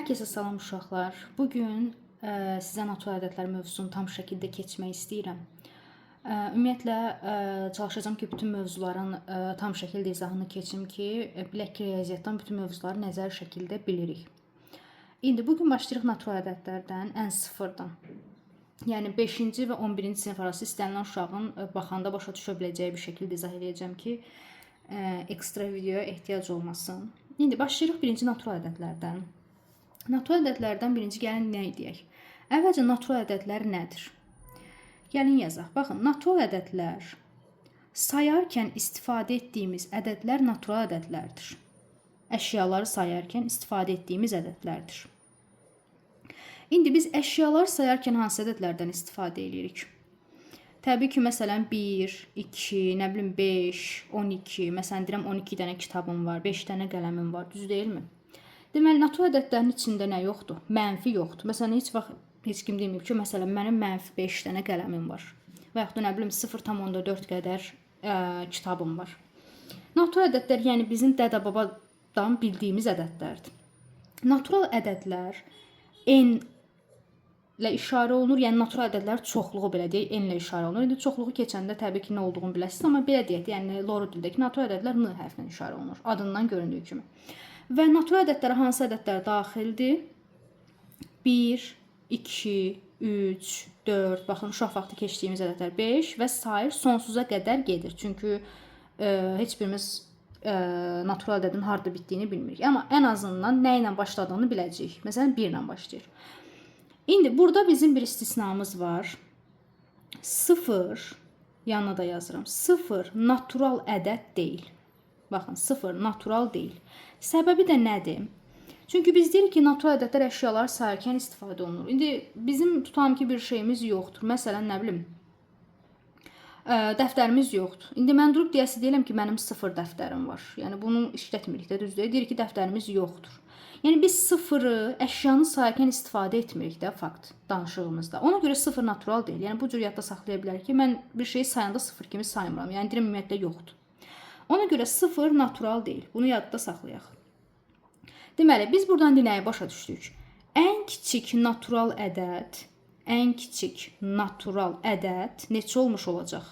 Hər kəsə salam uşaqlar. Bu gün sizə natural ədədlər mövzusunu tam şəkildə keçmək istəyirəm. Ümumiyyətlə çalışacağam ki, bütün mövzuların tam şəkildə izahını keçim ki, bilək ki, riyaziyyatdan bütün mövzuları nəzəri şəkildə bilirik. İndi bu gün başlayırıq natural ədədlərdən, ən sıfırdan. Yəni 5-ci və 11-ci sinif arası istənilən uşağın baxanda başa düşə biləcəyi bir şəkildə izah edəcəm ki, ekstra videoya ehtiyac olmasın. İndi başlayırıq birinci natural ədədlərdən. Natural ədədlərdən birinci gəlin nə deyək? Əvvəlcə natural ədədlər nədir? Gəlin yazaq. Baxın, natural ədədlər sayarkən istifadə etdiyimiz ədədlər natural ədədlərdir. Əşyaları sayarkən istifadə etdiyimiz ədədlərdir. İndi biz əşyalar sayarkən hansı ədədlərdən istifadə edirik? Təbii ki, məsələn 1, 2, nə bilim 5, 12, məsələn deyirəm 12 dənə kitabım var, 5 dənə qələmim var, düz deyilmi? Deməli, natural ədədlərin içində nə yoxdur? Mənfi yoxdur. Məsələn, heç vaxt heç kim deməyib ki, məsələn, mənim mənfi 5 dənə qələmim var. Və yaxud da nə bilim 0,4 qədər kitabım var. Natural ədədlər, yəni bizim dədə-babadan bildiyimiz ədədlərdir. Natural ədədlər n ilə işarə olunur. Yəni natural ədədlər çoxluğu belə deyək, n ilə işarə olunur. İndi çoxluğu keçəndə təbii ki, nə olduğunu biləsiniz, amma belə deyək, yəni loru dildəki natural ədədlər n hərfinə işarə olunur, adından göründüyü kimi. Və natural ədədlərə hansı ədədlər daxildir? 1, 2, 3, 4, baxın uşaq vaxtı keçdiyimiz ədədlər 5 və sair sonsuza qədər gedir. Çünki heç birimiz natural ədədin harda bitdiyini bilmirik. Amma ən azından nə ilə başladığını biləcəyik. Məsələn, 1 ilə başlayır. İndi burada bizim bir istisnamız var. 0, yanına da yazıram. 0 natural ədəd deyil. Baxın, 0 natural deyil. Səbəbi də nədir? Çünki biz deyirik ki, natural ədədlər əşyalar sayarkən istifadə olunur. İndi bizim tutalım ki, bir şeyimiz yoxdur. Məsələn, nə bilim, dəftərimiz yoxdur. İndi mən durub deyəsi deyirəm ki, mənim 0 dəftərim var. Yəni bunu işlətmirik də, düzdür? Deyirik ki, dəftərimiz yoxdur. Yəni biz sıfırı əşyanı sayarkən istifadə etmirik də fakt danışığımızda. Ona görə 0 natural deyil. Yəni bu cür yadda saxlaya bilərik ki, mən bir şeyi sayanda 0 kimi saymıram. Yəni deyirəm ümumiyyətlə yoxdur. Ona görə 0 natural deyil. Bunu yadda saxlayaq. Deməli, biz buradan nəyi başa düşdük? Ən kiçik natural ədəd, ən kiçik natural ədəd neçə olmuş olacaq?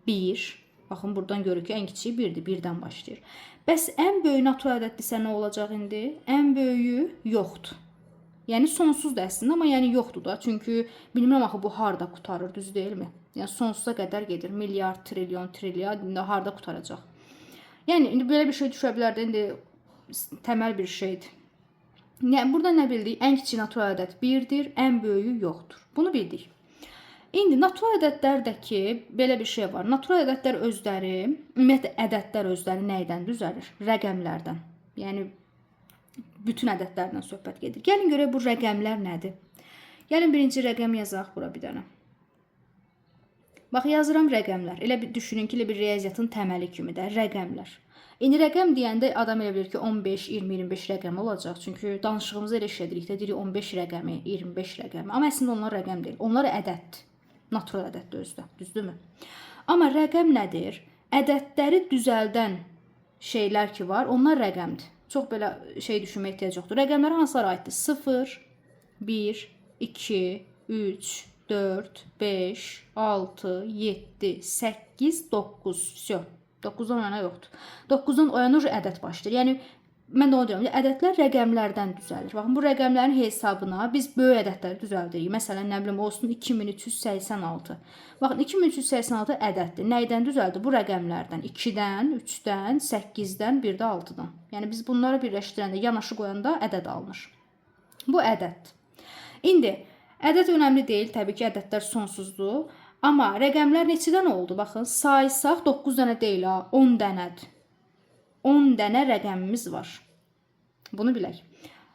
1. Baxın, buradan görürük ki, ən kiçiyi 1-dir, 1-dən başlayır. Bəs ən böyük natural ədəddirsə nə olacaq indi? Ən böyüyü yoxdur. Yəni sonsuzdur əslində, amma yəni yoxdur da. Çünki bilmirəm axı bu harda qurtarır, düz deyilmi? Yəni sonsuza qədər gedir. Milyard, trilyon, trilyard, indi harda qurtaracaq? Yəni indi belə bir şey düşə bilər də, indi təməl bir şeydir. Yəni burada nə bildik? Ən kiçik natural ədəd 1-dir, ən böyüyü yoxdur. Bunu bildik. İndi natural ədədlərdəki belə bir şey var. Natural ədədlər özləri, ümumiyyətlə ədədlər özləri nəydən düzəlir? Rəqəmlərdən. Yəni bütün ədədlərdən söhbət gedir. Gəlin görək bu rəqəmlər nədir? Gəlin birinci rəqəm yazaq bura bir dənə. Bax yazıram rəqəmlər. Elə bir düşünün ki, elə bir riyaziyyatın təməli kimi də rəqəmlər. İndi rəqəm deyəndə adam elə bilir ki, 15, 20, 25 rəqəmi olacaq. Çünki danışığımızda elə işlədirik də, deyirik 15 rəqəmi, 25 rəqəmi. Amma əslində onlar rəqəm deyil. Onlar ədəddir. Natural ədəddir özü də, düzdürmü? Amma rəqəm nədir? Ədədləri düzəldən şeylər ki var, onlar rəqəmdir. Çox belə şey düşünməyə ehtiyac yoxdur. Rəqəmlər hansılara aiddir? 0, 1, 2, 3, 4, 5, 6, 7, 8, 9. Vso. 9-dan o yana yoxdur. 9-dan o yana ədəd başlayır. Yəni mən də onu deyirəm. Ədədlər rəqəmlərdən düzəlir. Baxın, bu rəqəmlərin hesabına biz böyük ədədləri düzəldirik. Məsələn, nə bilim olsun 2386. Baxın, 2386 ədəddir. Nəydən düzəldi? Bu rəqəmlərdən. 2-dən, 3-dən, 8-dən, bir də 6-dan. Yəni biz bunları birləşdirəndə, yanaşı qoyanda ədəd alınır. Bu ədəddir. İndi ədəd önəmli deyil. Təbii ki, ədədlər sonsuzdur. Amma rəqəmlər neçədən oldu? Baxın, saysaq 9 dənə deyil ha, 10 dənədir. 10 dənə rəqəmimiz var. Bunu bilək.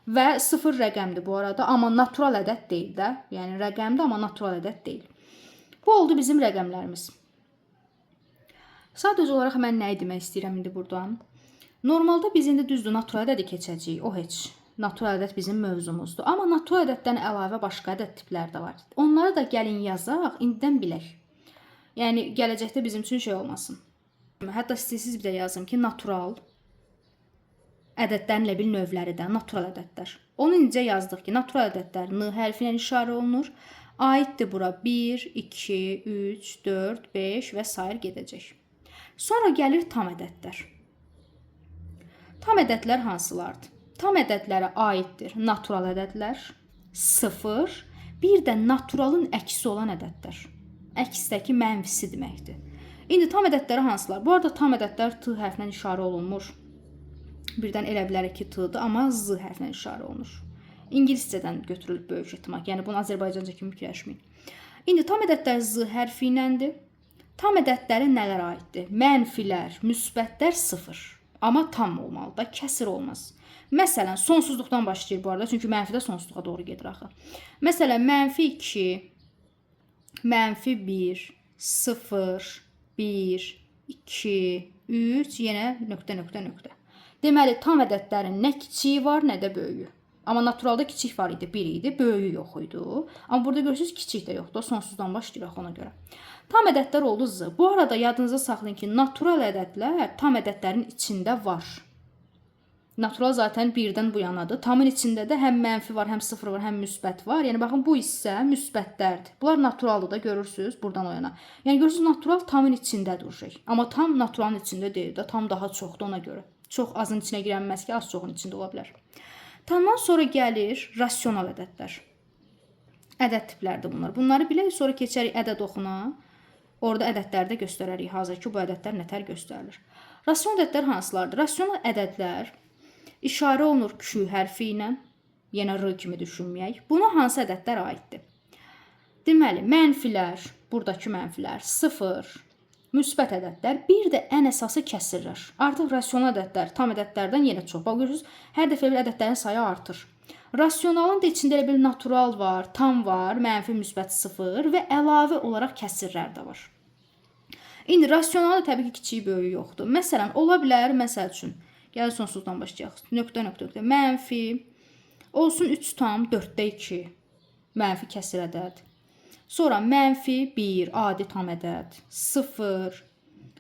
Və 0 rəqəmdir bu arada, amma natural ədəd deyil də. Yəni rəqəmdir, amma natural ədəd deyil. Bu oldu bizim rəqəmlərimiz. Sadəcə olaraq mən nəyi demək istəyirəm indi buradan? Normalda biz indi düzdür, natural ədədi keçəcəyik. O heç. Natural ədəd bizim mövzumuzdur. Amma natural ədəddən əlavə başqa ədəd tipləri də var. Onları da gəlin yazaq, indidən bilək. Yəni gələcəkdə bizim üçün şey olmasın. Hətta istəyirsiniz bir də yazım ki, natural Ədədlərin elə bil növləri də, natural ədədlər. Onu incə yazdıq ki, natural ədədlər N hərfi ilə işarə olunur. Aiddir bura 1, 2, 3, 4, 5 və sair gedəcək. Sonra gəlir tam ədədlər. Tam ədədlər hansılardır? Tam ədədlərə aiddir natural ədədlər, 0, bir də naturalın əksi olan ədədlər. Əksdəki mənfisi deməkdir. İndi tam ədədləri hansılar? Bu arada tam ədədlər T hərfinə işarə olunmur. Birdən elə bilərik ki, T-dır, amma Z hərfinə işarə olunur. İngiliscədən götürülüb böyük ehtimal. Yəni bunu Azərbaycanca kimi fikirləşməyin. İndi tam ədədlər Z hərfi iləndir. Tam ədədlərə nələr aiddir? Mənfilər, müsbətlər 0. Amma tam olmalıdır da, kəsir olmaz. Məsələn, sonsuzluqdan başlayır bu arada, çünki mənfi də sonsuzluğa doğru gedir axı. Məsələn, mənfi 2, mənfi 1, 0, 1, 2, 3, yenə nöqtə, nöqtə, nöqtə. Deməli, tam ədədlərin nə kiçiyi var, nə də böyüyü. Amma naturalda kiçik var idi, 1 idi, böyüyü yox idi. Amma burada görürsünüz, kiçik də yoxdur, sonsuzdan başlayır axı ona görə. Tam ədədlər oldu Z. Bu arada yadınızda saxlayın ki, natural ədədlər tam ədədlərin içində var. Natural zaten birdən bu yanadır. Tamın içində də həm mənfi var, həm sıfır var, həm müsbət var. Yəni baxın bu hissə müsbətlərdir. Bunlar naturaldır da görürsüz buradan o yana. Yəni görürsüz natural tamın içindədir şey. Amma tam naturalın içində deyil də, tam daha çoxdur ona görə. Çox azın içinə girənməz ki, az çoxun içində ola bilər. Tamdan sonra gəlir rasional ədədlər. Ədəd tiplərdir bunlar. Bunları bilək, sonra keçərik ədəd oxuna. Orada ədədləri də göstərərik. Hazır ki, bu ədədlər nətər göstərilir. Rasional ədədlər hansılardır? Rasional ədədlər işarə olunur Q hərfi ilə. Yenə R kimi düşünməyək. Buna hansı ədədlər aiddir? Deməli, mənfilər, buradakı mənfilər 0, müsbət ədədlər, bir də ən əsası kəsirlər. Artıq rasional ədədlər tam ədədlərdən yenə çox. Bax görürsüz, hər dəfə bir ədədlərin sayı artır. Rasionalın da içində elə bir natural var, tam var, mənfi, müsbət 0 və əlavə olaraq kəsirlər də var. İndi rasional da təbii ki, kiçiyi böyüyü yoxdur. Məsələn, ola bilər, məsəl üçün, gəl sonsuzdan başlayaq. Nöqtə, nöqtə, nöqtə, mənfi olsun 3 tam 4-də 2 mənfi kəsir ədəd. Sonra mənfi 1 adi tam ədəd, 0,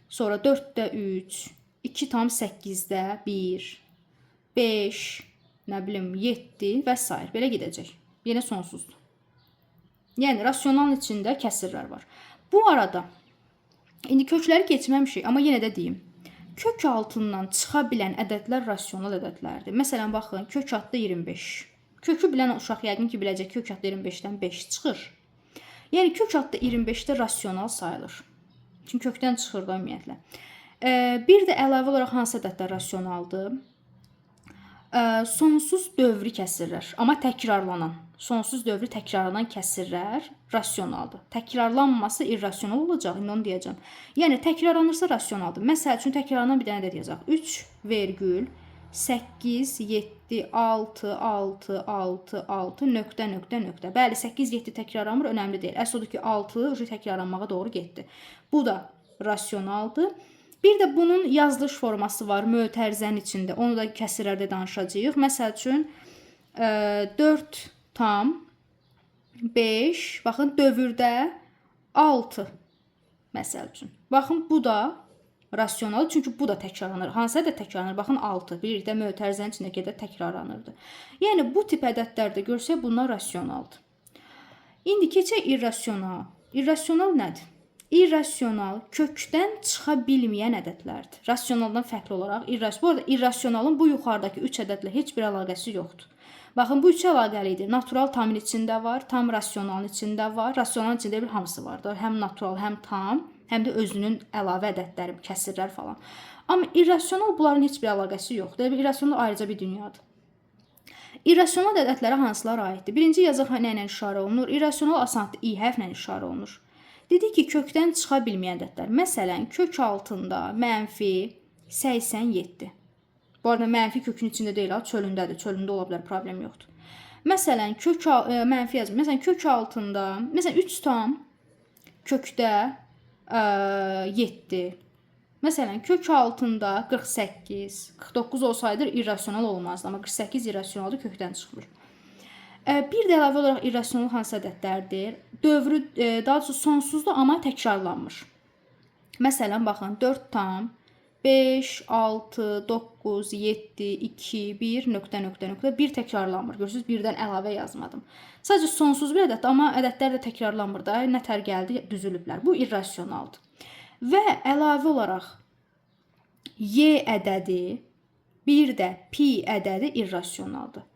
sonra 4-də 3, 2 tam 8-də 1, 5, nə bilim 7 və sair. Belə gedəcək. Yenə sonsuzdur. Yəni rasionalın içində kəsirlər var. Bu arada indi kökləri keçməmişik, amma yenə də deyim. Kök altından çıxa bilən ədədlər rasional ədədlərdir. Məsələn, baxın, kök altda 25. Kökü bilən uşaq yəqin ki, biləcək kök altda 25-dən 5 çıxır. Yəni kök altda 25-də rasional sayılır. Çünki kökdən çıxır da ümumiyyətlə. Bir də əlavə olaraq hansı ədədlər rasionaldır? Sonsuz dövrü kəsirlər, amma təkrarlanan. Sonsuz dövrü təkrarlanan kəsirlər rasionaldır. Təkrarlanması irrasional olacaq, indi onu deyəcəm. Yəni təkrarlanırsa rasionaldır. Məsəl üçün təkrarlanan bir dənə ədəd yazaq. 3, 8, 7, 6, 6, 6, 6, nöqtə, nöqtə, nöqtə. Bəli, 8, 7 təkrarlanmır, önəmli deyil. Əsl odur ki, 6 təkrarlanmağa doğru getdi. Bu da rasionaldır. Bir də bunun yazılış forması var mötərizənin içində. Onu da kəsirlərdə danışacağıq. Məsəl üçün 4 tam 5, baxın dövrdə 6 məsəl üçün. Baxın bu da rasional, çünki bu da təkrarlanır. Hansı ədəd təkrarlanır? Baxın 6. Bilirik də mötərizənin içindəki ədəd təkrarlanırdı. Yəni bu tip ədədlərdə görsək bunlar rasionaldır. İndi keçək irrasional. İrrasional nədir? İrrasional kökdən çıxa bilməyən ədədlərdir. Rasionaldan fərqli olaraq bu arada irrasionalın bu yuxarıdakı 3 ədədlə heç bir əlaqəsi yoxdur. Baxın bu üçə əlaqəli idi. Natural tamın içində var, tam rasionalın içində var. Rasionalın içində bir hamısı var da. Həm natural, həm tam, həm də özünün əlavə ədədləri, kəsirlər falan. Amma irrasional bunların heç bir əlaqəsi yoxdur. Elə bil irrasional ayrıca bir dünyadır. İrrasional ədədlərə hansılar aiddir? Birinci yazıq nə ilə işarə olunur? İrrasional asandır, i hərflə işarə olunur. Dedik ki, kökdən çıxa bilməyən ədədlər. Məsələn, kök altında mənfi 87. Bu arada mənfi kökün içində deyil, ha, çölündədir. Çölündə ola bilər, problem yoxdur. Məsələn, kök mənfi yazım. Məsələn, kök altında, məsələn 3 tam kökdə 7. Məsələn, kök altında 48, 49 olsaydı irrasional olmazdı, amma 48 irrasionaldır, kökdən çıxmır. Bir də əlavə olaraq irrasional hansı ədədlərdir? Dövrü, daha doğrusu sonsuzdur, amma təkrarlanmır. Məsələn, baxın, 4 tam 5, 6, 9, 7, 2, 1, nöqtə, nöqtə, nöqtə. 1 təkrarlanmır. Görürsüz, birdən əlavə yazmadım. Sadəcə sonsuz bir ədəddir, amma ədədlər də təkrarlanmır da. Nə tər gəldi, düzülüblər. Bu irrasionaldır. Və əlavə olaraq y ədədi, bir də pi ədədi irrasionaldır.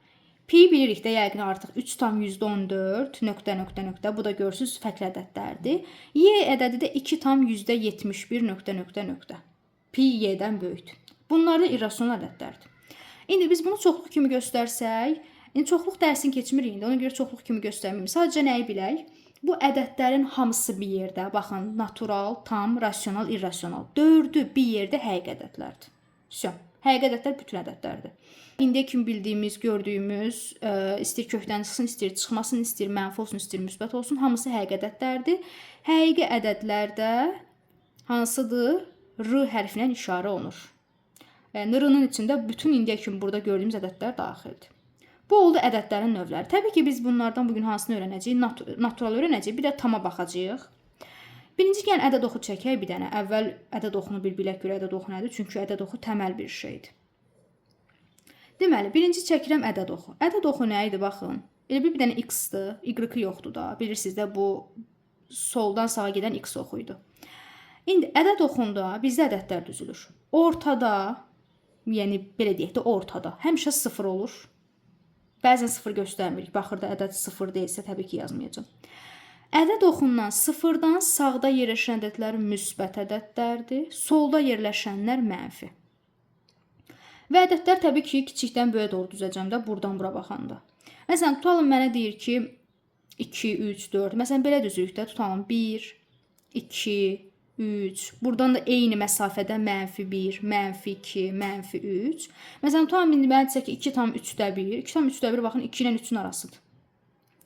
Pi bilirik də yəqin artıq 3,14 nöqtə nöqtə nöqtə. Bu da görürsüz fərqli ədədlərdir. Y ədədi də 2,71 nöqtə nöqtə nöqtə. Pi y-dən böyükdür. Bunlar da irrasional ədədlərdir. İndi biz bunu çoxluq kimi göstərsək, indi çoxluq dərsini keçmirik indi, ona görə çoxluq kimi göstərməyim. Sadəcə nəyi bilək? Bu ədədlərin hamısı bir yerdə, baxın, natural, tam, rasional, irrasional. Dördü bir yerdə həqiqi ədədlərdir. Vəsə. Həqiqi ədədlər bütün ədədlərdir. İndiyə kimi bildiyimiz, gördüyümüz, istəyir kökdən çıxsın, istəyir çıxmasın, istəyir mənfi olsun, istəyir müsbət olsun, hamısı həqiqi ədədlərdir. Həqiqi ədədlərdə hansıdır? R hərfi ilə işarə olunur. Yəni R-nın içində bütün indiyə kimi burada gördüyümüz ədədlər daxildir. Bu oldu ədədlərin növləri. Təbii ki, biz bunlardan bugün hansını öyrənəcəyik? Natural öyrənəcəyik. Bir də tama baxacağıq. Birinci gəlin ədəd oxu çəkək bir dənə. Əvvəl ədəd oxunu bir bilək görə ədəd oxu nədir? Çünki ədəd oxu təməl bir şeydir. Deməli, birinci çəkirəm ədəd oxu. Ədəd oxu nə idi? Baxın. Elə bir dənə x-dir. Y yoxdur da. Bilirsiniz də bu soldan sağa gedən x oxu idi. İndi ədəd oxunda bizdə ədədlər düzülür. Ortada, yəni belə deyək də ortada həmişə 0 olur. Bəzən 0 göstərmirik. Baxırda ədəd 0 deyilsə təbii ki yazmayacağam. Ədəd oxundan 0-dan sağda yerləşən ədədlər müsbət ədədlərdir, solda yerləşənlər mənfi. Və ədədlər təbii ki, kiçikdən böyüyə doğru düzəcəm də buradan bura baxanda. Məsələn, tutalım mənə deyir ki 2, 3, 4. Məsələn, belə düzürük də tutalım 1, 2, 3. Buradan da eyni məsafədə mənfi 1, mənfi 2, mənfi 3. Məsələn, tutalım indi mənə desə ki 2,3-də 1. 2,3-də 1 baxın 2 ilə 3-ün arasıdır.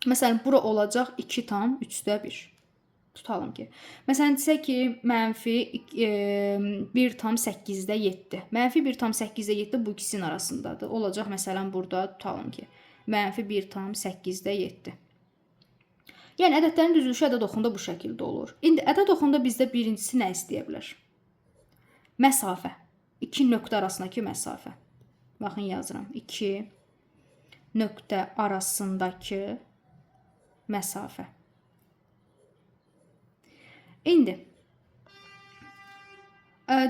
Məsələn, bura olacaq 2,3-də 1. Tutalım ki. Məsələn, desə ki, mənfi 1,8-də 7. Mənfi 1,8-də 7 bu ikisinin arasındadır. Olacaq məsələn burada tutalım ki, mənfi 1,8-də 7. Yəni ədədlərin düzülüşü ədəd oxunda bu şəkildə olur. İndi ədəd oxunda bizdə birincisi nə istəyə bilər? Məsafə. 2 nöqtə arasındakı məsafə. Baxın yazıram. 2 nöqtə arasındakı məsafə. İndi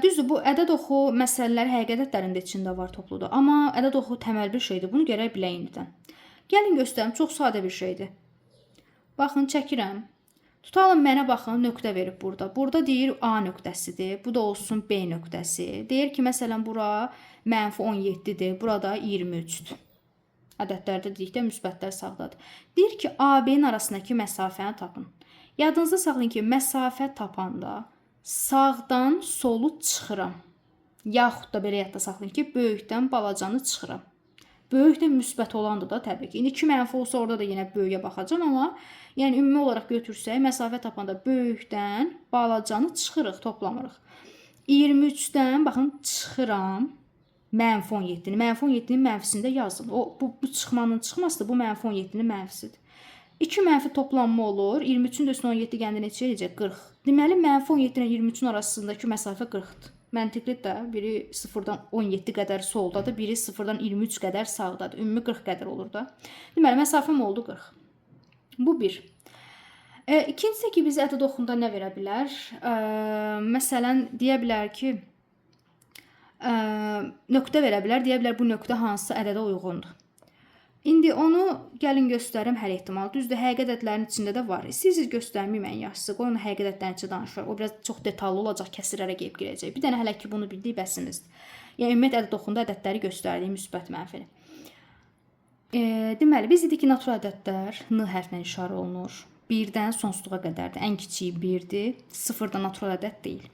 düzdür, bu ədəd oxu məsələləri həqiqi ədədlərin də içində var topluda. Amma ədəd oxu təməl bir şeydir. Bunu gərək bilək indidən. Gəlin göstərim, çox sadə bir şeydir. Baxın, çəkirəm. Tutalım mənə baxın, nöqtə verib burada. Burada deyir A nöqtəsidir. Bu da olsun B nöqtəsi. Deyir ki, məsələn, bura mənfi 17-dir, burada 23-dür. Ədədlərdə dedikdə müsbətlər sağdadır. Deyir ki, AB-nin arasındakı məsafəni tapın. Yadınızda saxlayın ki, məsafə tapanda sağdan solu çıxıram. Yaxud da belə yadda saxlayın ki, böyükdən balacanı çıxıram. Böyük də müsbət olandır da təbii ki. İndi 2 mənfi olsa orada da yenə böyüyə baxacağam, amma yəni ümumi olaraq götürsək məsafə tapanda böyükdən balacanı çıxırıq, toplamırıq. 23-dən baxın çıxıram mənfi 17-ni. Mənfi 17-nin mənfisini də yazın. O bu çıxmanın çıxmasıdır, bu mənfi 17-nin mənfisidir. 2 mənfi toplanma olur. 23-ün də üstünə 17 gələndə neçə eləyəcək? 40. Deməli mənfi 17 ilə 23-ün arasındakı məsafə 40-dır. Məntiqlidir də. Biri 0-dan 17 qədər soldadır, biri 0-dan 23 qədər sağdadır. Ümumi 40 qədər olur da. Deməli məsafəm oldu 40. Bu bir. İkincisi ki, bizə ədəd oxunda nə verə bilər? Məsələn, deyə bilər ki, nöqtə verə bilər. Deyə bilər bu nöqtə hansı ədədə uyğundur. İndi onu gəlin göstərim hər ehtimal. Düzdür, həqiqi ədədlərin içində də var. İstəyirsiniz göstərməyim ən yaxşısı. Qoyun həqiqi ədədlərin içində danışaq. O biraz çox detallı olacaq, kəsirlərə gedib girəcək. Bir dənə hələ ki bunu bildik bəsimizdir. Yəni ümumiyyətlə ədəd oxunda ədədləri göstərdik, müsbət, mənfini. Deməli biz dedik ki, natural ədədlər N hərfinə işarə olunur. 1-dən sonsuzluğa qədərdir. Ən kiçiyi 1-dir. 0 da natural ədəd deyil.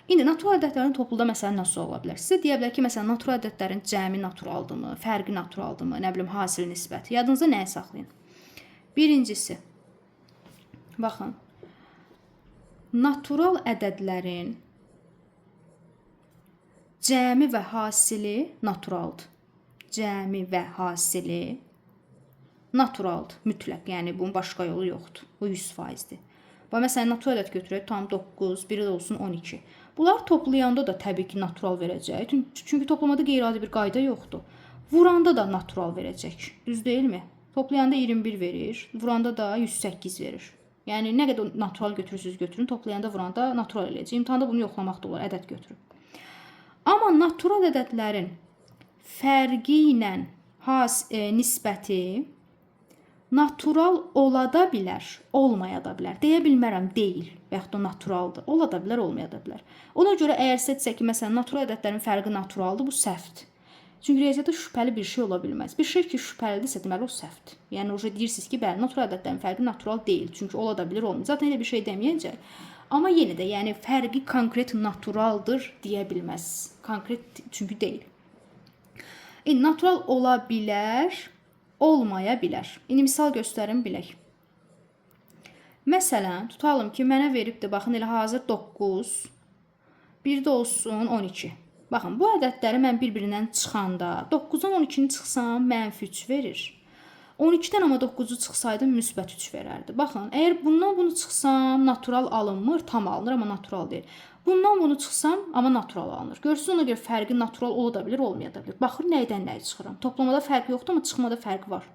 İndi natural ədədlərin topluda məsələn nasıl ola bilər? Sizə deyə bilər ki, məsələn, natural ədədlərin cəmi naturaldırmı, fərqi naturaldırmı, nə bilim, hasil nisbəti. Yadınızda nəyi saxlayın? Birincisi, baxın, natural ədədlərin cəmi və hasili naturaldır. Cəmi və hasili naturaldır, mütləq. Yəni bunun başqa yolu yoxdur. Bu 100%-dir. Bax, məsələn, natural ədəd götürək, tam 9, biri də olsun 12. Bunlar toplayanda da təbii ki, natural verəcək. Çünki toplamada qeyri-adi bir qayda yoxdur. Vuranda da natural verəcək. Düz deyilmi? Toplayanda 21 verir, vuranda da 108 verir. Yəni nə qədər natural götürürsüz götürün, toplayanda vuranda natural eləyəcək. İmtahanda bunu yoxlamaq da olar, ədəd götürüb. Amma natural ədədlərin fərqi ilə nisbəti natural ola da bilər, olmaya da bilər. Deyə bilmərəm deyil və yaxud da naturaldır. Ola da bilər, olmaya da bilər. Ona görə əgər sizə desə ki, məsələn, natural ədədlərin fərqi naturaldır, bu səhvdir. Çünki riyaziyyatda şübhəli bir şey ola bilməz. Bir şey ki, şübhəlidirsə, deməli o səhvdir. Yəni o deyirsiniz ki, bəli, natural ədədlərin fərqi natural deyil. Çünki ola da bilər, olmur. Zaten elə bir şey deməyəcək. Amma yenə də, yəni fərqi konkret naturaldır deyə bilməz. Konkret çünki deyil. İndi natural ola bilər, olmaya bilər. İndi misal göstərim bilək. Məsələn, tutalım ki, mənə veribdir, baxın, elə hazır 9, bir də olsun 12. Baxın, bu ədədləri mən bir-birindən çıxanda 9-dan 12-ni çıxsam mənfi 3 verir. 12-dən amma 9-u çıxsaydım müsbət 3 verərdi. Baxın, əgər bundan bunu çıxsam natural alınmır, tam alınır, amma natural deyil. Bundan bunu çıxsam, amma natural alınır. Görürsünüz, ona görə fərqi natural ola da bilər, olmaya da bilər. Baxır, nədən nəyi çıxıram. Toplamada fərq yoxdur, amma çıxmada fərq var.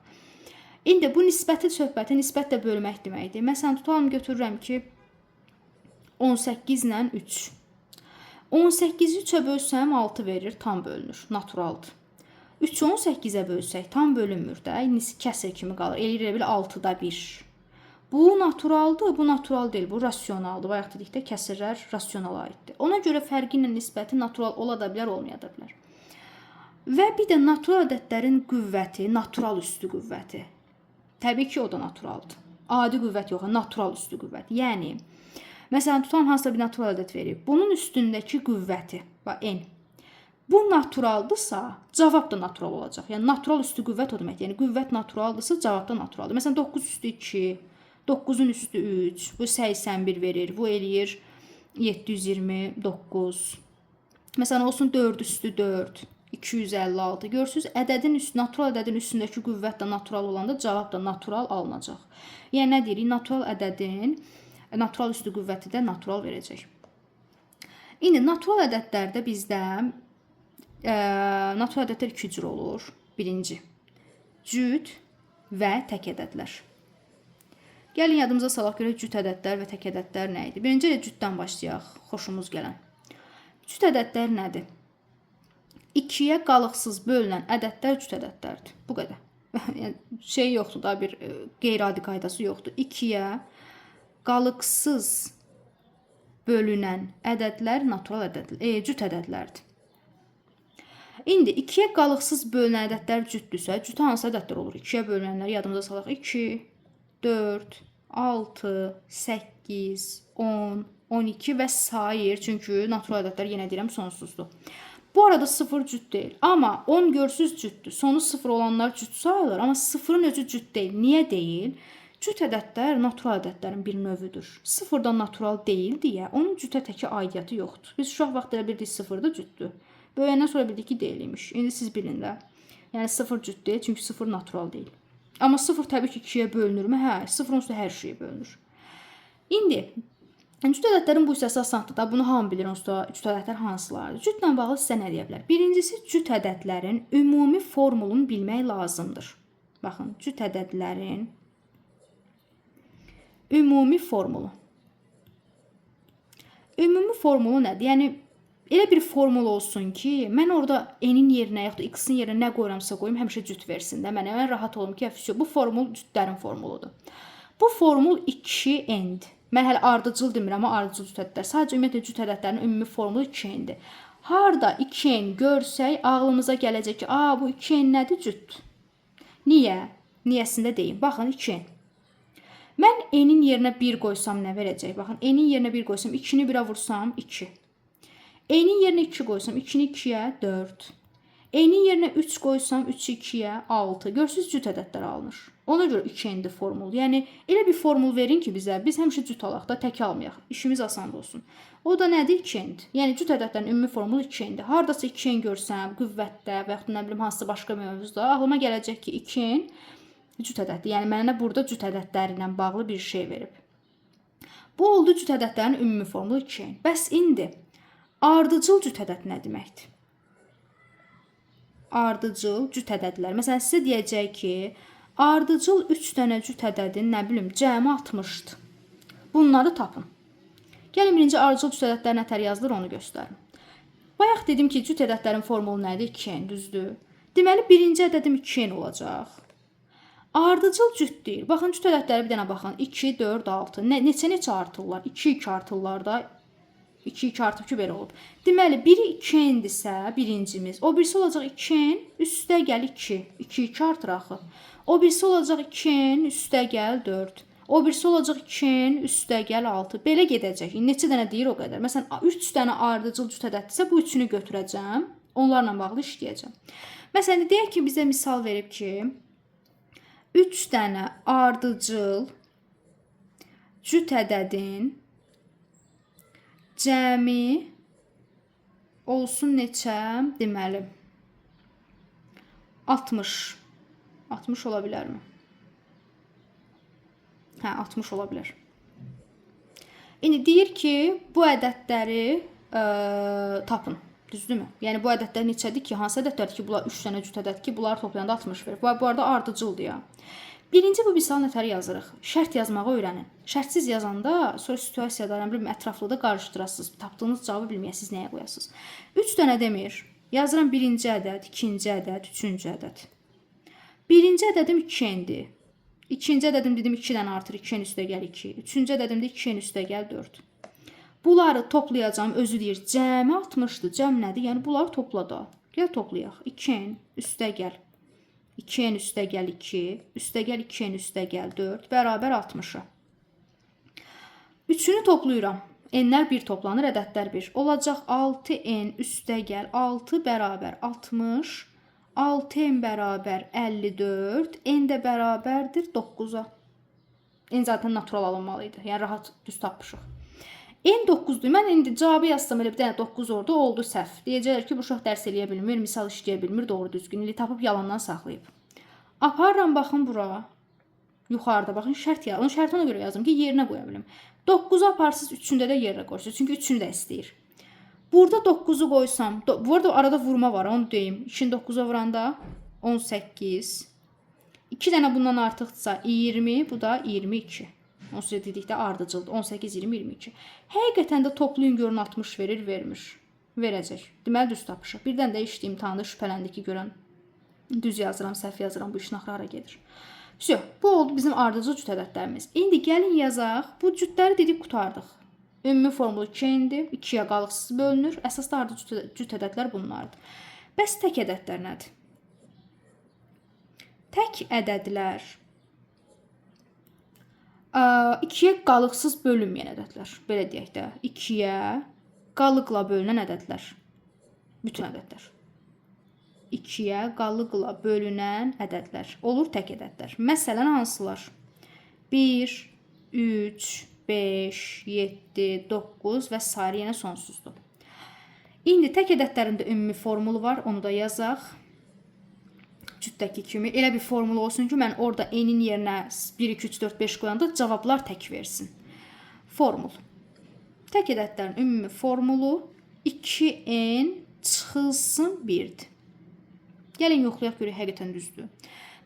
İndi bu nisbəti söhbəti nisbətlə bölmək deməkdir. Məsələn, tutalım götürürəm ki, 18 ilə 3. 18-i 3-ə bölsəm 6 verir, tam bölünür, naturaldır. 3-ü 18-ə bölsək tam bölünmür də, kəsir kimi qalır. Eləyir elə bil 6-da 1. Bu naturaldır, bu natural deyil, bu rasionaldır. Bayaq dedik də kəsirlər rasionala aiddir. Ona görə fərqi ilə nisbəti natural ola da bilər, olmaya da bilər. Və bir də natural ədədlərin qüvvəti, natural üstü qüvvəti. Təbii ki, o da naturaldır. Adi qüvvət yox, natural üstü qüvvət. Yəni, məsələn, tutalım hansısa bir natural ədəd verib. Bunun üstündəki qüvvəti, bax N. Bu naturaldısa, cavab da natural olacaq. Yəni, natural üstü qüvvət o deməkdir. Yəni, qüvvət naturaldısa, cavab da naturaldır. Məsələn, 9 üstü 2, 9-un üstü 3, bu 81 verir, bu eləyir 729. Məsələn, olsun 4 üstü 4, 256. Görürsünüz, ədədin üstü, natural ədədin üstündəki qüvvət də natural olanda cavab da natural alınacaq. Yəni, nə deyirik? Natural ədədin natural üstü qüvvəti də natural verəcək. İndi natural ədədlərdə bizdə natural ədədlər iki cür olur. Birinci, cüt və tək ədədlər. Gəlin yadımıza salaq görək cüt ədədlər və tək ədədlər nə idi? Birinci elə cütdən başlayaq, xoşumuz gələn. Cüt ədədlər nədir? 2-yə qalıqsız bölünən ədədlər cüt ədədlərdir. Bu qədər. Yəni şey yoxdur da, bir qeyri-adi qaydası yoxdur. 2-yə qalıqsız bölünən ədədlər natural ədədlər, cüt ədədlərdir. İndi 2-yə qalıqsız bölünən ədədlər cütdürsə, cüt hansı ədədlər olur? 2-yə bölünənləri yadımıza salaq. 2, 4, 6, 8, 10, 12 və sair. Çünki natural ədədlər yenə deyirəm sonsuzdur. Bu arada 0 cüt deyil. Amma 10 görsüz cütdür. Sonu 0 olanlar cüt sayılır. Amma 0-ın özü cüt deyil. Niyə deyil? Cüt ədədlər natural ədədlərin bir növüdür. 0-dan natural deyil deyə onun cütə təki aidiyyatı yoxdur. Biz uşaq vaxtı elə bildik 0 da cütdür. Böyüyəndən sonra bildik ki, deyil imiş. İndi siz bilin də. Yəni 0 cüt deyil, çünki 0 natural deyil. Amma 0 təbii ki 2-yə bölünürmü? Hə, 0 onsuz da hər şeyə bölünür. İndi cüt ədədlərin bu hissəsi asandır da. Bunu hamı bilir onsuz da cüt ədədlər hansılardır. Cütlə bağlı sizə nə deyə bilər? Birincisi, cüt ədədlərin ümumi formulunu bilmək lazımdır. Baxın, cüt ədədlərin ümumi formulu. Ümumi formulu nədir? Yəni elə bir formul olsun ki, mən orada n-in yerinə yaxud da x-in yerinə nə qoyuramsa qoyum, həmişə cüt versin də mənə. Mən rahat olum ki, bu formul cütlərin formuludur. Bu formul 2n-dir. Mən hələ ardıcıl demirəm, amma ardıcıl cüt ədədlər. Sadəcə ümumiyyətlə cüt ədədlərin ümumi formulu 2n-dir. Harda 2n görsək, ağlımıza gələcək ki, a, bu 2n nədir? Cüt. Niyə? Niyəsində deyim. Baxın, 2n. Mən n-in yerinə 1 qoysam nə verəcək? Baxın, n-in yerinə 1 qoysam, 2-ni 1-ə vursam 2. N-in yerinə 2 qoysam, 2-ni 2-yə 4. N-in yerinə 3 qoysam, 3-ü 2-yə 6. Görürsünüz, cüt ədədlər alınır. Ona görə 2n-dir formul. Yəni, elə bir formul verin ki bizə, biz həmişə cüt alaq da, tək almayaq. İşimiz asan olsun. O da nədir? 2n-dir. Yəni, cüt ədədlərin ümumi formulu 2n-dir. Haradasa 2n görsəm, qüvvətdə və yaxud da nə bilim, hansısa başqa mövzuda, ağlıma gələcək ki, 2n cüt ədəddir. Yəni, mənə burada cüt ədədləri ilə bağlı bir şey verib. Bu oldu cüt ədədlərin ümumi formulu 2n. Bəs indi Ardıcıl cüt ədəd nə deməkdir? Ardıcıl cüt ədədlər. Məsələn, sizə deyəcək ki, ardıcıl 3 dənə cüt ədədin, nə bilim, cəmi 60-dır. Bunları tapın. Gəlin birinci ardıcıl cüt ədədlər nətər yazılır, onu göstərim. Bayaq dedim ki, cüt ədədlərin formulu nədir? 2n, düzdür? Deməli, birinci ədədim 2n olacaq. Ardıcıl cüt deyil. Baxın, cüt ədədlərə bir dənə baxın. 2, 4, 6. Neçə-neçə artırlar? 2, 2 artırlar da. 2, 2 artıb ki, belə olub. Deməli, biri 2n-dirsə, birincimiz. O birisi olacaq 2n, üstə gəl 2. 2, 2 artır axı. O birisi olacaq 2n, üstə gəl 4. O birisi olacaq 2n, üstə gəl 6. Belə gedəcək. İndi neçə dənə deyir o qədər. Məsələn, 3 dənə ardıcıl cüt ədəddirsə, bu üçünü götürəcəm. Onlarla bağlı işləyəcəm. Məsələn, deyək ki, bizə misal verib ki, 3 dənə ardıcıl cüt ədədin cəmi olsun neçə? Deməli, 60. 60 ola bilərmi? Hə, 60 ola bilər. İndi deyir ki, bu ədədləri tapın. Düzdürmü? Yəni bu ədədlər neçədir ki, hansı ədədlərdir ki, bunlar 3 dənə cüt ədəd ki, bunları toplayanda 60 verir. Bu arada ardıcıldır ya. Birinci bu misalı nətər yazırıq? Şərt yazmağı öyrənin. Şərtsiz yazanda sonra situasiyada, nə bilim, ətraflıda qarışdırasınız. Tapdığınız cavabı bilməyəsiniz, nəyə qoyasınız. 3 dənə demir. Yazıram birinci ədəd, ikinci ədəd, üçüncü ədəd. Birinci ədədim 2n-dir. İkinci ədədim dedim 2 dənə artır, 2n üstə gəl 2. Üçüncü ədədim də 2n üstə gəl 4. Bunları toplayacağam, özü deyir, cəmi 60-dır. Cəm nədir? Yəni bunları topla da. Gəl toplayaq. 2n üstə gəl. 2n üstə gəl 2, üstə gəl 2n üstə gəl 4, bərabər 60-a. Üçünü toplayıram. N-lər 1 toplanır, ədədlər 1. Olacaq 6n üstə gəl 6 bərabər 60, 6n bərabər 54, n də bərabərdir 9-a. N zaten natural alınmalı idi. Yəni rahat düz tapmışıq. N 9-dur. Mən indi cavabı yazsam elə bir dənə 9 orada oldu səhv. Deyəcəklər ki, bu uşaq dərs eləyə bilmir, misal işləyə bilmir, doğru düzgün. İndi tapıb yalandan saxlayıb. Aparıram baxın bura. Yuxarıda baxın şərt ya. Onun şərti ona görə yazdım ki, yerinə qoya bilim. 9-u aparsız üçündə də yerinə qoyursunuz. Çünki üçünü də istəyir. Burada 9-u qoysam, bu arada arada vurma var, onu deyim. 2-ni 9-a vuranda 18. 2 dənə bundan artıqdırsa 20, bu da 22. Onsuz da dedikdə ardıcıldır. 18, 20, 22. Həqiqətən də toplayın görün 60 verir, vermir. Verəcək. Deməli düz tapmışıq. Birdən də işdə imtahanda şübhələndi ki, görən düz yazıram, səhv yazıram, bu işin axırı hara gedir. Vəsə, bu oldu bizim ardıcıl cüt ədədlərimiz. İndi gəlin yazaq. Bu cütləri dedik qurtardıq. Ümumi formulu 2n-dir. 2-yə qalıqsız bölünür. Əsas da ardıcıl cüt ədədlər bunlardır. Bəs tək ədədlər nədir? Tək ədədlər 2-yə qalıqsız bölünməyən ədədlər. Belə deyək də, 2-yə qalıqla bölünən ədədlər. Bütün ədədlər. 2-yə qalıqla bölünən ədədlər. Olur tək ədədlər. Məsələn, hansılar? 1, 3, 5, 7, 9 və sair yenə sonsuzdur. İndi tək ədədlərin də ümumi formulu var. Onu da yazaq. Cütdəki kimi. Elə bir formul olsun ki, mən orada n-in yerinə 1, 2, 3, 4, 5 qoyanda cavablar tək versin. Formul. Tək ədədlərin ümumi formulu 2n çıxılsın 1-dir. Gəlin yoxlayaq görək həqiqətən düzdür.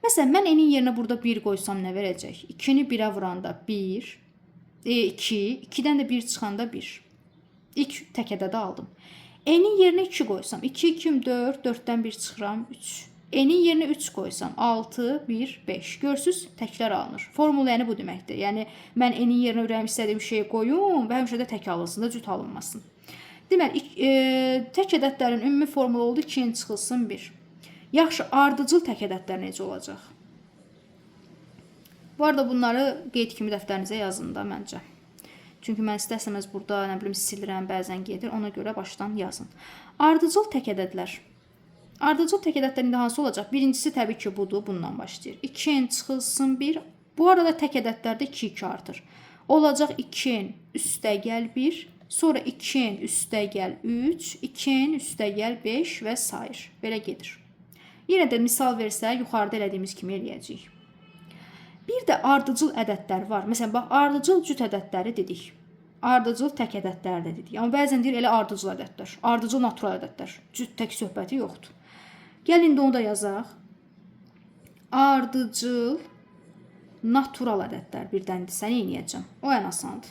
Məsələn, mən n-in yerinə burada 1 qoysam nə verəcək? 2-ni 1-ə vuranda 1, 2, 2-dən də 1 çıxanda 1. İlk tək ədədi aldım. N-in yerinə 2 qoysam, 2, 2, 4, 4-dən 1 çıxıram, 3. N-in yerinə 3 qoysam, 6, 1, 5. Görürsüz, təklər alınır. Formul yəni bu deməkdir. Yəni mən n-in yerinə ürəyim istədiyim şeyi qoyum və həmişə də tək alınsın da, cüt alınmasın. Deməli, tək ədədlərin ümumi formulu oldu 2-nin çıxılsın 1. Yaxşı, ardıcıl tək ədədlər necə olacaq? Bu arada bunları qeyd kimi dəftərinizə yazın da məncə. Çünki mən istər-istəməz burada, nə bilim, silirəm, bəzən gedir. Ona görə başdan yazın. Ardıcıl tək ədədlər. Ardıcıl tək ədədlər indi hansı olacaq? Birincisi təbii ki budur, bundan başlayır. 2n çıxılsın 1. Bu arada tək ədədlərdə 2 2 artır. Olacaq 2n üstə gəl 1, sonra 2n üstə gəl 3, 2n üstə gəl 5 və sair. Belə gedir. Yenə də misal versə, yuxarıda elədiyimiz kimi eləyəcəyik. Bir də ardıcıl ədədlər var. Məsələn, bax, ardıcıl cüt ədədləri dedik. Ardıcıl tək ədədlər də dedik. Amma bəzən deyir elə ardıcıl ədədlər, ardıcıl natural ədədlər. Cüt tək söhbəti yoxdur. Gəlin indi onu da yazaq. Ardıcıl natural ədədlər. Birdən sən eləyəcəm. O ən asandır.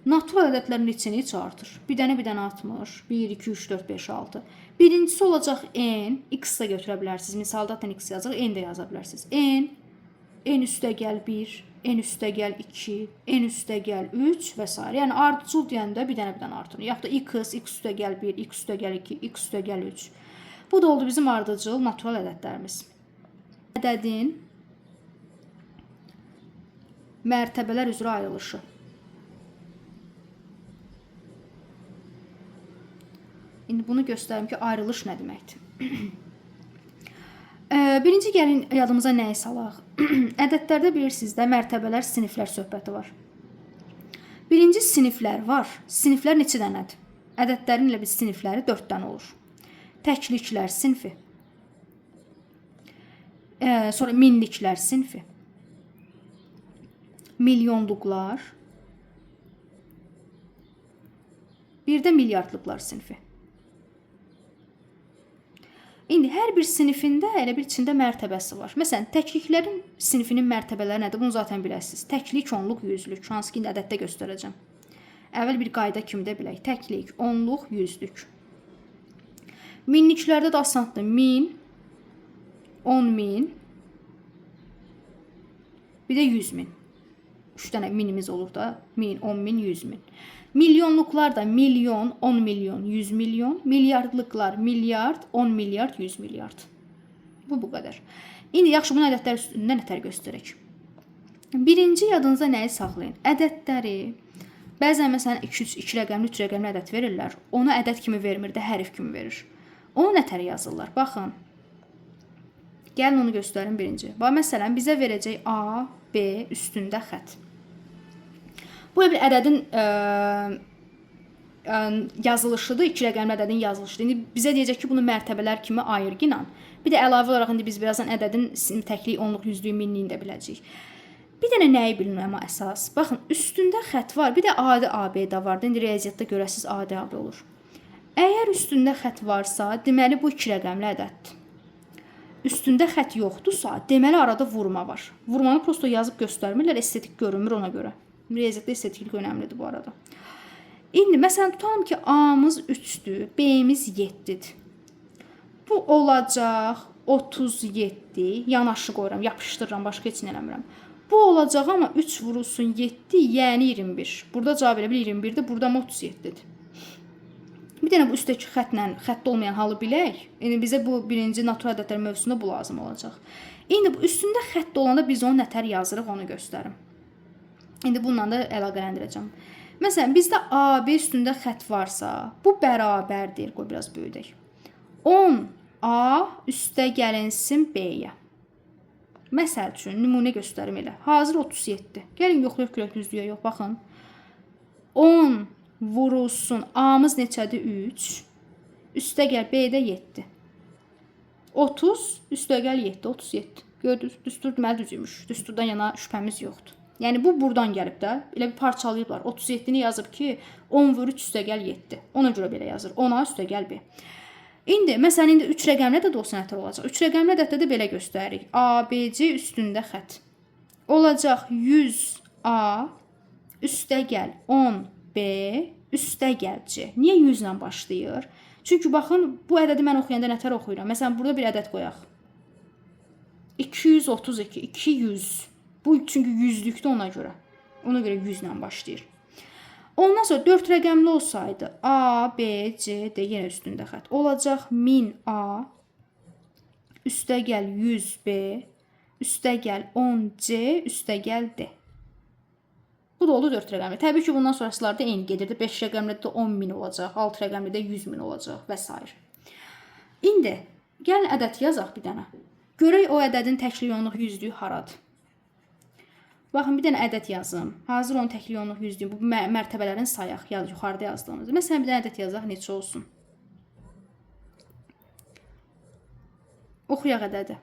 Natural ədədlərin neçə neçə artır? Bir dənə artmır. 1, 2, 3, 4, 5, 6. Birincisi olacaq n. X də götürə bilərsiniz. Misalda zaten x yazır. N də yaza bilərsiniz. N, n üstə gəl 1, n üstə gəl 2, n üstə gəl 3 və s. Yəni ardıcıl deyəndə bir dənə artır. Yaxud da x, x üstə gəl 1, x üstə gəl 2, x üstə gəl 3. Bu da oldu bizim ardıcıl natural ədədlərimiz. Ədədin mərtəbələr üzrə ayrılışı. İndi bunu göstərim ki, ayrılış nə deməkdir? Birinci gəlin yadımıza nəyi salaq? Ədədlərdə bilirsiniz də mərtəbələr, siniflər söhbəti var. Birinci siniflər var. Siniflər neçə dənədir? Ədədlərin elə bir sinifləri 4 dənə olur. Təkliklər sinfi. Sonra minliklər sinfi. Milyonluqlar. Bir də milyardlıqlar sinfi. İndi hər bir sinifində elə bir içində mərtəbəsi var. Məsələn, təkliklərin sinifinin mərtəbələri nədir? Bunu zaten biləsiniz. Təklik, onluq, yüzlük. Hansı ki, indi ədəddə göstərəcəm. Əvvəl bir qayda kimi də bilək. Təklik, onluq, yüzlük. Minliklərdə də asandır. 1000, 10.000, bir də 100.000. 3 dənə minimiz olur da. 1000, 10.000, 100.000. Milyonluqlar da milyon, 10 milyon, 100 milyon. Milyardlıqlar milyard, 10 milyard, 100 milyard. Bu qədər. İndi yaxşı, bunu ədədlər üstündən nətər göstərək. Birinci yadınıza nəyi saxlayın? Ədədləri bəzən məsələn 2, 2 rəqəmli, 3 rəqəmli ədəd verirlər. Onu ədəd kimi vermir də, hərf kimi verir. Onu nətər yazırlar? Baxın. Gəlin onu göstərim birinci. Bax, məsələn, bizə verəcək A, B üstündə xətt. Bu bir ədədin yazılışıdır, 2 rəqəmli ədədin yazılışıdır. İndi bizə deyəcək ki, bunu mərtəbələr kimi ayır ginan. Bir də əlavə olaraq indi biz birazdan ədədin təklik, onluq, yüzlüyü, minliyini də biləcəyik. Bir dənə nəyi bilin amma əsas? Baxın, üstündə xətt var, bir də adi AB də var. İndi riyaziyyatda görəsiniz adi AB olur. Əgər üstündə xətt varsa, deməli bu 2 rəqəmli ədəddir. Üstündə xətt yoxdursa, deməli arada vurma var. Vurmanı prosto yazıb göstərmirlər, estetik görünmür ona görə. Riyaziyyatda estetiklik önəmlidir bu arada. İndi məsələn tutalım ki, A-mız 3-dür, B-miz 7-dir. Bu olacaq 37, yanaşı qoyuram, yapışdırıram, başqa heç nə eləmirəm. Bu olacaq amma 3 vurulsun 7, yəni 21. Burada cavab elə bil 21-dir, burada amma 37-dir. Bir dənə bu üstdəki xəttlə xəttdə olmayan halı bilək. İndi bizə bu birinci natural ədədlər mövzusunda bu lazım olacaq. İndi bu üstündə xətt olanda biz onu nətər yazırıq, onu göstərim. İndi bununla da əlaqələndirəcəm. Məsələn, bizdə AB üstündə xətt varsa, bu bərabərdir. Qoy biraz böyüdək. 10A üstə gəlinsin B-yə. Məsəl üçün, nümunə göstərim elə. Hazır 37. Gəlin, yoxlayaq görək düzdüyə yox. Baxın. 10 vurulsun. A-mız neçədir? 3. Üstə gəl B-də 7. 30 üstə gəl 7. 37. Gördünüz, düstur deməli düz imiş. Düsturdan yana şübhəmiz yoxdur. Yəni bu buradan gəlib də, elə bir parçalayıblar. 37-ni yazıb ki, 10 vur 3 üstə gəl 7. Ona görə belə yazır. 10A üstə gəl B. İndi məsələn indi 3 rəqəmli ədəd olsa nətər olacaq? 3 rəqəmli ədəddə də belə göstəririk. A, B, C üstündə xətt. Olacaq 100A üstə gəl 10B üstə gəl C. Niyə 100 ilə başlayır? Çünki baxın, bu ədədi mən oxuyanda nətər oxuyuram? Məsələn, burada bir ədəd qoyaq. 232, 200. Bu çünki yüzlükdür ona görə. Ona görə 100 ilə başlayır. Ondan sonra 4 rəqəmli olsaydı A, B, C, D yenə üstündə xətt. Olacaq 1000A üstə gəl 100B üstə gəl 10C üstə gəl D. Bu da oldu 4 rəqəmli. Təbii ki, bundan sonrasılarda eyni gedirdi. 5 rəqəmli də 10.000 olacaq, 6 rəqəmli də 100.000 olacaq və s. İndi gəlin ədəd yazaq bir dənə. Görək o ədədin təklik, onluq, yüzlüyü haradır. Baxın, bir dənə ədəd yazım. Hazır onun təklik, onluq, yüzlüyü, bu mərtəbələrin sayaq, yaz, yuxarıda yazdığımız. Məsələn, bir dənə ədəd yazaq, neçə olsun? Oxuyaq ədədi.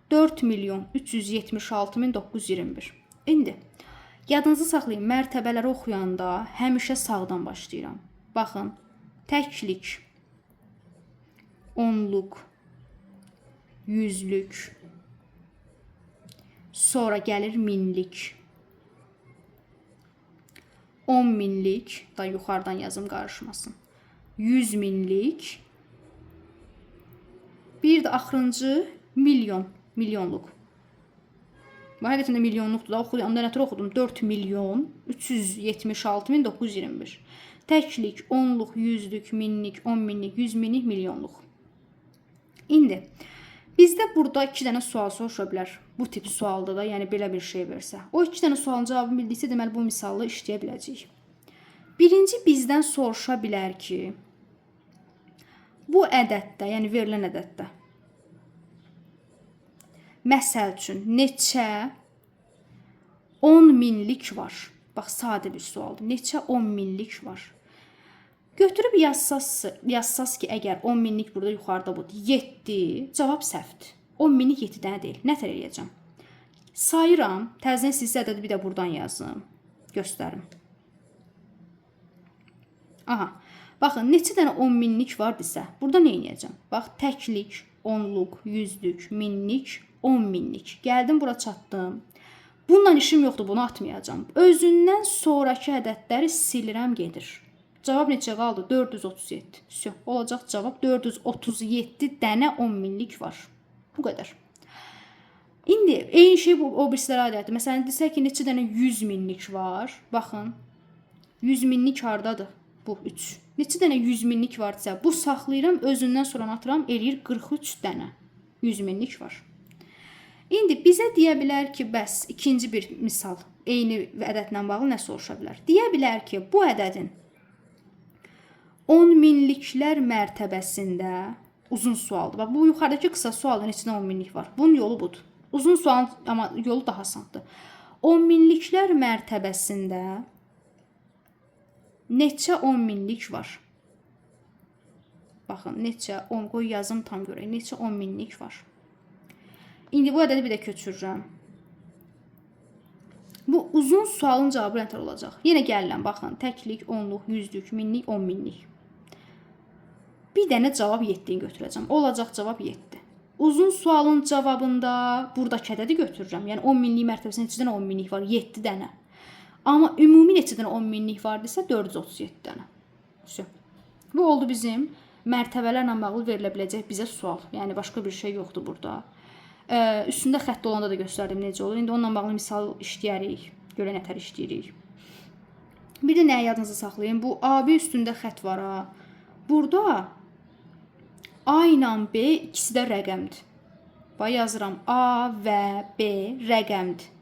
4.376.921. İndi, Yadınızda saxlayın, mərtəbələri oxuyanda həmişə sağdan başlayıram. Baxın, təklik, onluq, yüzlük, sonra gəlir minlik, 10 minlik, da yuxarıdan yazım qarışmasın, 100 minlik, bir də axırıncı milyon, milyonluq. Bu həqiqətən də milyonluqdur da. Oxuyanda nətər oxudum? 4 milyon 376 min 921. Təklik, onluq, yüzlük, minlik, 10 minlik, 100 minlik, milyonluq. İndi bizdə burada 2 dənə sual soruşa bilər. Bu tip sualda da, yəni belə bir şey versə. O 2 dənə sualın cavabını bildiksə, deməli bu misalı işləyə biləcəyik. Birinci bizdən soruşa bilər ki, bu ədəddə, yəni verilən ədəddə, məsəl üçün neçə 10 minlik var? Bax, sadə bir sualdır. Neçə 10 minlik var? Götürüb yazsaz ki, əgər 10 minlik burada yuxarıda budur, 7, cavab səhvdir. 10 minlik 7 dənə deyil. Nə tər eləyəcəm? Sayıram. Təzədən sizə ədədi bir də buradan yazım. Göstərim. Aha. Baxın, neçə dənə 10 minlik var desə, burada nə eləyəcəm? Bax, təklik, onluq, yüzlük, minlik, 10 minlik. Gəldim, bura çatdım. Bununla işim yoxdur, bunu atmayacağam. Özündən sonrakı ədədləri silirəm, gedir. Cavab neçə qaldı? 437. Vsyo. Olacaq cavab 437 dənə 10 minlik var. Bu qədər. İndi eyni şey bu o birislərə aiddir. Məsələn, desək ki, neçə dənə 100 minlik var? Baxın. 100 minlik hardadır? Bu 3. Neçə dənə 100 minlik var desə, bu saxlayıram, özündən sonra atıram, eləyir 43 dənə 100 minlik var. İndi bizə deyə bilər ki, bəs ikinci bir misal eyni ədədlə bağlı nə soruşa bilər? Deyə bilər ki, bu ədədin 10 minliklər mərtəbəsində uzun sualdır. Bax, bu yuxarıdakı qısa sualda neçə 10 minlik var? Bunun yolu budur. Uzun sualın amma yolu daha asandır. 10 minliklər mərtəbəsində neçə 10 minlik var? Baxın, neçə 10 qoy yazım tam görək. Neçə 10 minlik var? İndi bu ədədi bir də köçürürəm. Bu uzun sualın cavabı nətər olacaq? Yenə gəlirəm, baxın, təklik, onluq, yüzlük, minlik, 10 minlik. Bir dənə cavab 7-ni götürəcəm. Olacaq cavab 7. Uzun sualın cavabında buradakı ədədi götürürəm. Yəni 10 minlik mərtəbəsində neçə dənə 10 minlik var? 7 dənə. Amma ümumi neçə dənə 10 minlik var desə 437 dənə. Vsyo. Bu oldu bizim mərtəbələrlə bağlı verilə biləcək bizə sual. Yəni başqa bir şey yoxdur burada. Üstündə xətt olanda da göstərdim necə olur. İndi onunla bağlı misal işləyərik. Görə nətər işləyirik. Bir də nəyi yadınızda saxlayın? Bu AB üstündə xətt var ha. Burada A ilə B ikisi də rəqəmdir. Bax yazıram A və B rəqəmdir.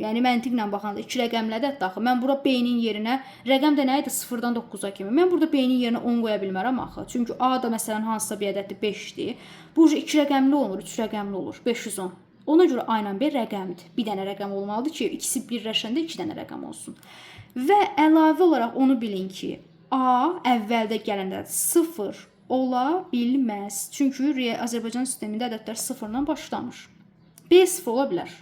Yəni məntiqlə baxanda iki rəqəmli ədəddir axı. Mən bura B-nin yerinə rəqəm də nə idi? 0-dan 9-a kimi. Mən burada B-nin yerinə 10 qoya bilmərəm axı. Çünki A da məsələn hansısa bir ədəddir 5-dir. Bu 2 rəqəmli olmur, 3 rəqəmli olur. 510. Ona görə A ilə B rəqəmdir. Bir dənə rəqəm olmalıdır ki, ikisi birləşəndə 2 dənə rəqəm olsun. Və əlavə olaraq onu bilin ki, A əvvəldə gələndə 0 ola bilməz. Çünki Azərbaycan sistemində ədədlər 0-dan başlamır. B 0 ola bilər.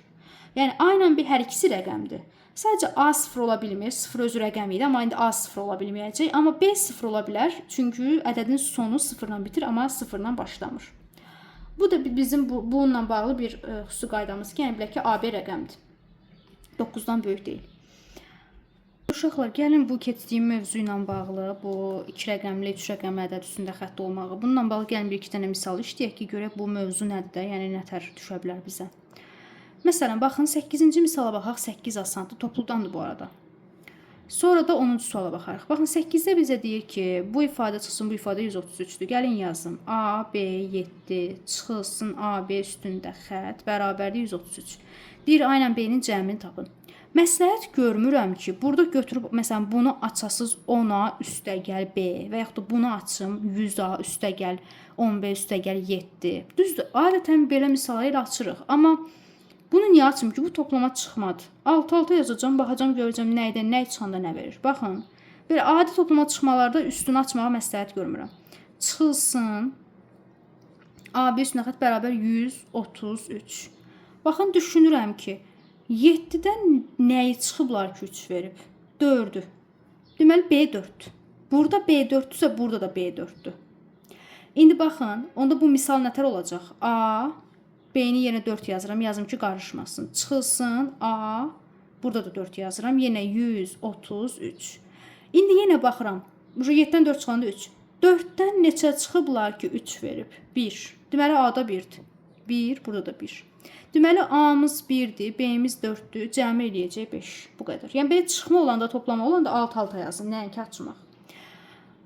Yəni A ilə B hər ikisi rəqəmdir. Sadəcə A 0 ola bilmir. 0 özü rəqəm idi, amma indi A 0 ola bilməyəcək. Amma B 0 ola bilər. Çünki ədədin sonu 0-la bitir, amma 0-la başlamır. Bu da bizim bununla bağlı bir xüsusi qaydamız ki, yəni bilək ki, AB rəqəmdir. 9-dan böyük deyil. Uşaqlar, gəlin bu keçdiyim mövzu ilə bağlı, bu 2 rəqəmli, 3 rəqəmli ədəd üstündə xətt olmağı. Bununla bağlı gəlin bir iki dənə misal işləyək ki, görək bu mövzu nədir də, yəni nətər düşə bilər bizə. Məsələn, baxın 8-ci misala baxaq, 8 asandır, topludandır bu arada. Sonra da 10-cu suala baxarıq. Baxın 8-də bizə deyir ki, bu ifadə çıxsın, bu ifadə 133-dür. Gəlin yazım. A, B 7 çıxılsın A, B üstündə xətt bərabərdir 133. Deyir, A ilə B-nin cəmini tapın. Məsləhət görmürəm ki, burada götürüb məsələn bunu açasız 10A üstə gəl B və yaxud da bunu açım 100A üstə gəl 10B üstə gəl 7. Düzdür, adətən belə misalları elə açırıq. Amma bunu niyə açım ki, bu toplama çıxmadı. 6-6 yazacağam, baxacağam, görəcəm nəydən nə çıxanda nə verir. Baxın, belə adi toplama çıxmalarda üstünü açmağa məsləhət görmürəm. Çıxılsın AB üstünə xətt bərabər 133. Baxın, düşünürəm ki, 7-dən nəyi çıxıblar ki, 3 verib? 4-ü. Deməli, B 4-dür. Burada B 4-dürsə, burada da B 4-dür. İndi baxın, onda bu misal nətər olacaq? A, B-nin yerinə 4 yazıram, yazım ki, qarışmasın. Çıxılsın A, burada da 4 yazıram, yenə 133. İndi yenə baxıram, 7-dən 4 çıxanda 3. 4-dən neçə çıxıblar ki, 3 verib? 1. Deməli, A-da 1-dir. 1, burada da 1. Deməli, A-mız 1-dir, B-miz 4-dür, cəmi eləyəcək 5. Bu qədər. Yəni, belə çıxma olanda, toplama olanda alt-alta yazın, nəinki açmaq.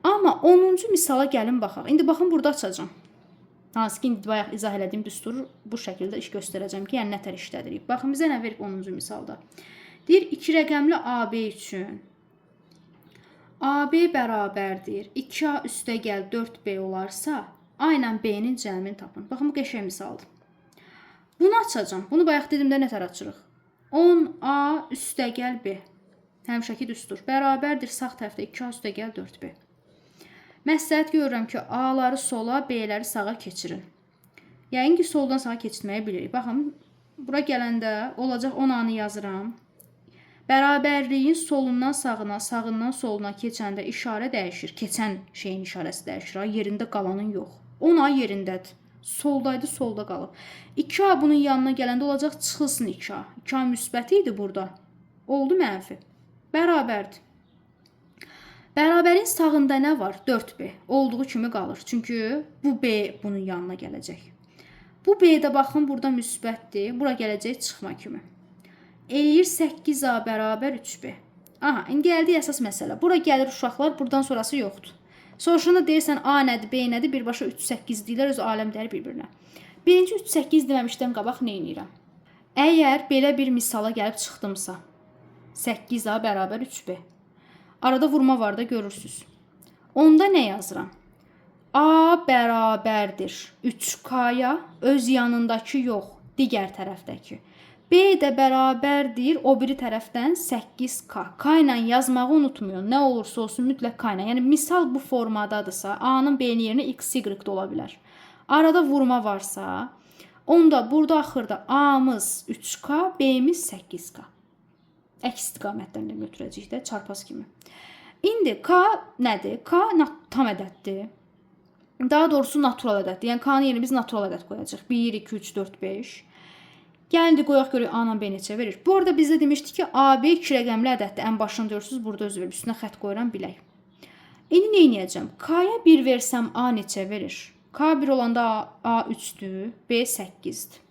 Amma 10-cu misala gəlin baxaq. İndi baxın, burada açacağam. Hansı ki, indi bayaq izah elədiyim düsturu bu şəkildə iş göstərəcəm ki, yəni nətər işlədirik. Baxın, bizə nə verib 10-cu misalda? Deyir, 2 rəqəmli AB üçün AB bərabərdir 2A üstə gəl 4B olarsa, A ilə B-nin cəmini tapın. Baxın, bu qəşəng misaldır. Bunu açacağam. Bunu bayaq dedim də nətər açırıq? 10A üstə gəl B. Həmişəki düstur. Bərabərdir sağ tərəfdə 2A üstə gəl 4B. Məsləhət görürəm ki, A-ları sola, B-ləri sağa keçirin. Yəqin ki, soldan sağa keçirməyi bilirik. Baxın, bura gələndə olacaq 10A-nı yazıram. Bərabərliyin solundan sağına, sağından soluna keçəndə işarə dəyişir. Keçən şeyin işarəsi dəyişir. Ha, yerində qalanın yox. 10A yerindədir. Soldaydı, solda qalıb. 2A bunun yanına gələndə olacaq çıxılsın 2A. 2A müsbəti idi burada. Oldu mənfi. Bərabərdir. Bərabərin sağında nə var? 4B. Olduğu kimi qalır. Çünki bu B bunun yanına gələcək. Bu B-də baxın, burada müsbətdir. Bura gələcək çıxma kimi. Eləyir 8A bərabər 3B. Aha, indi gəldik əsas məsələ. Bura gəlir uşaqlar, buradan sonrası yoxdur. Soruşanda deyirsən A nədir, B nədir, birbaşa 3, 8 deyirlər, öz aləm dəyər bir-birinə. Birinci 3, 8 deməmişdən qabaq nə edirəm? Əgər belə bir misala gəlib çıxdımsa, 8A bərabər 3B. Arada vurma var da görürsünüz. Onda nə yazıram? A bərabərdir 3K-ya, öz yanındakı yox, digər tərəfdəki. B də bərabərdir o biri tərəfdən 8K. K ilə yazmağı unutmayın. Nə olursa olsun mütləq K ilə. Yəni misal bu formadadırsa, A-nın B-nin yerinə X, Y də ola bilər. Arada vurma varsa, onda burada axırda A-mız 3K, B-miz 8K. Əks istiqamətdən də götürəcəyik də, çarpaz kimi. İndi K nədir? K tam ədəddir. Daha doğrusu natural ədəddir. Yəni K-nın yerinə biz natural ədəd qoyacağıq. 1, 2, 3, 4, 5. Gəlin indi qoyaq görək A ilə B neçə verir. Bu arada bizdə demişdik ki, AB 2 rəqəmli ədəddir. Ən başını görürsünüz, burada özü verir. Üstünə xətt qoyuram, bilək. İndi nə edəcəm? K-ya 1 versəm A neçə verir? K 1 olanda A 3-dür, B 8-dir.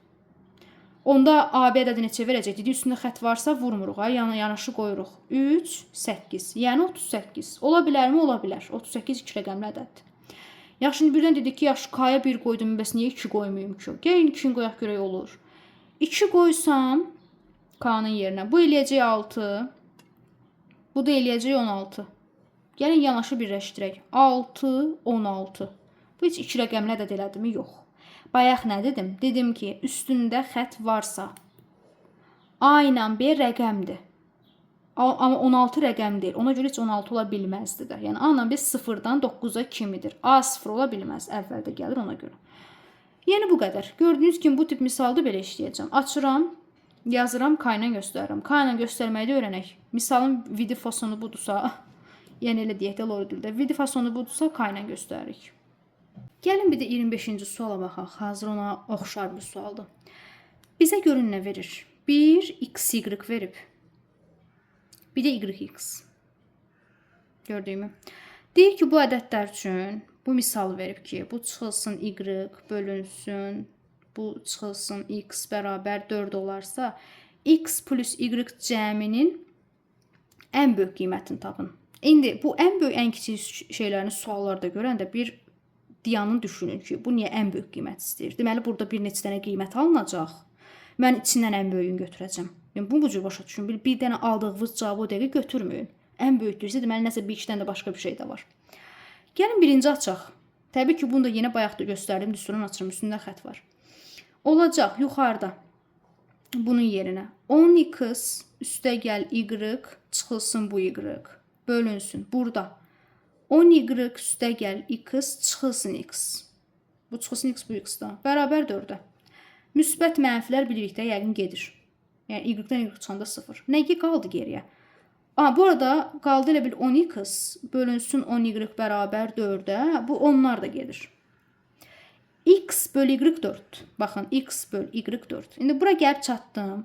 Onda AB ədədi neçə verəcək? Dedi, üstündə xətt varsa vurmuruq, ha, yanaşı qoyuruq. 3, 8, yəni 38. Ola bilərmi? Ola bilər. 38 2 rəqəmli ədəddir. Yaxşı, indi birdən dedik ki, yaxşı K-ya 1 qoydum, bəs niyə 2 qoymayım ki? Gəlin 2-ni qoyaq görək olur. 2 qoysam K-nın yerinə, bu eləyəcək 6, bu da eləyəcək 16. Gəlin yanaşı birləşdirək. 6, 16. Bu heç 2 rəqəmli ədəd elədimi? Yox. Bayaq nə dedim? Dedim ki, üstündə xətt varsa A ilə B rəqəmdir. Amma 16 rəqəm deyil. Ona görə heç 16 ola bilməzdi də. Yəni A ilə B 0-dan 9-a kimidir. A 0 ola bilməz. Əvvəldə gəlir ona görə. Yəni bu qədər. Gördüyünüz kimi bu tip misalda belə işləyəcəm. Açıram, yazıram, K ilə göstərirəm. K ilə göstərməyi də öyrənək. Misalın vidi fasonu budursa, yəni elə deyək də lor dildə, vidi fasonu budursa K ilə göstəririk. Gəlin bir də 25-ci suala baxaq. Hazır ona oxşar bir sualdır. Bizə görün nə verir? 1 x y verib. Bir də y x. Gördüyümü. Deyir ki, bu ədədlər üçün bu misal verib ki, bu çıxılsın y bölünsün, bu çıxılsın x bərabər 4 olarsa, x plus y cəminin ən böyük qiymətini tapın. İndi bu ən böyük, ən kiçik şeylərini suallarda görəndə bir dayanın düşünün ki, bu niyə ən böyük qiymət istəyir? Deməli, burada bir neçə dənə qiymət alınacaq. Mən içindən ən böyüyünü götürəcəm. Yəni, bunu bu cür başa düşün. Bir dənə aldığınız cavabı o dəqiqə götürməyin. Ən böyükdürsə, deməli, nəsə bir iki dənə də başqa bir şey də var. Gəlin birinci açaq. Təbii ki, bunu da yenə bayaq da göstərdiyim düsturdan açıram. Üstündə xətt var. Olacaq yuxarıda bunun yerinə 10x üstə gəl y çıxılsın bu y bölünsün. Burada 10y üstə gəl x çıxılsın x. Bu çıxılsın x bu x-da. Bərabər 4-ə. Müsbət mənfilər birlikdə yəqin gedir. Yəni y-dən y çıxanda 0. Nə ki qaldı geriyə? Bu arada qaldı elə bil 10x bölünsün 10y bərabər 4-ə. Bu onlar da gedir. X böl y 4. Baxın, x böl y 4. İndi bura gəlib çatdım.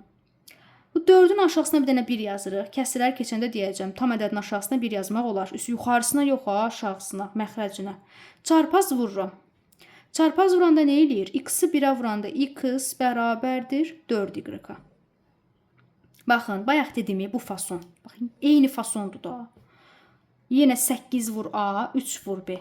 Bu 4-ün aşağısına bir dənə 1 yazırıq. Kəsirlər keçəndə deyəcəm, tam ədədin aşağısına 1 yazmaq olar. Üst yuxarısına yox, ha, aşağısına, məxrəcinə. Çarpaz vururam. Çarpaz vuranda nə eləyir? X-i 1-ə vuranda x bərabərdir 4y-a. Baxın, bayaq dediyimi bu fason. Baxın, eyni fasondur da. Yenə 8 vur A, 3 vur B.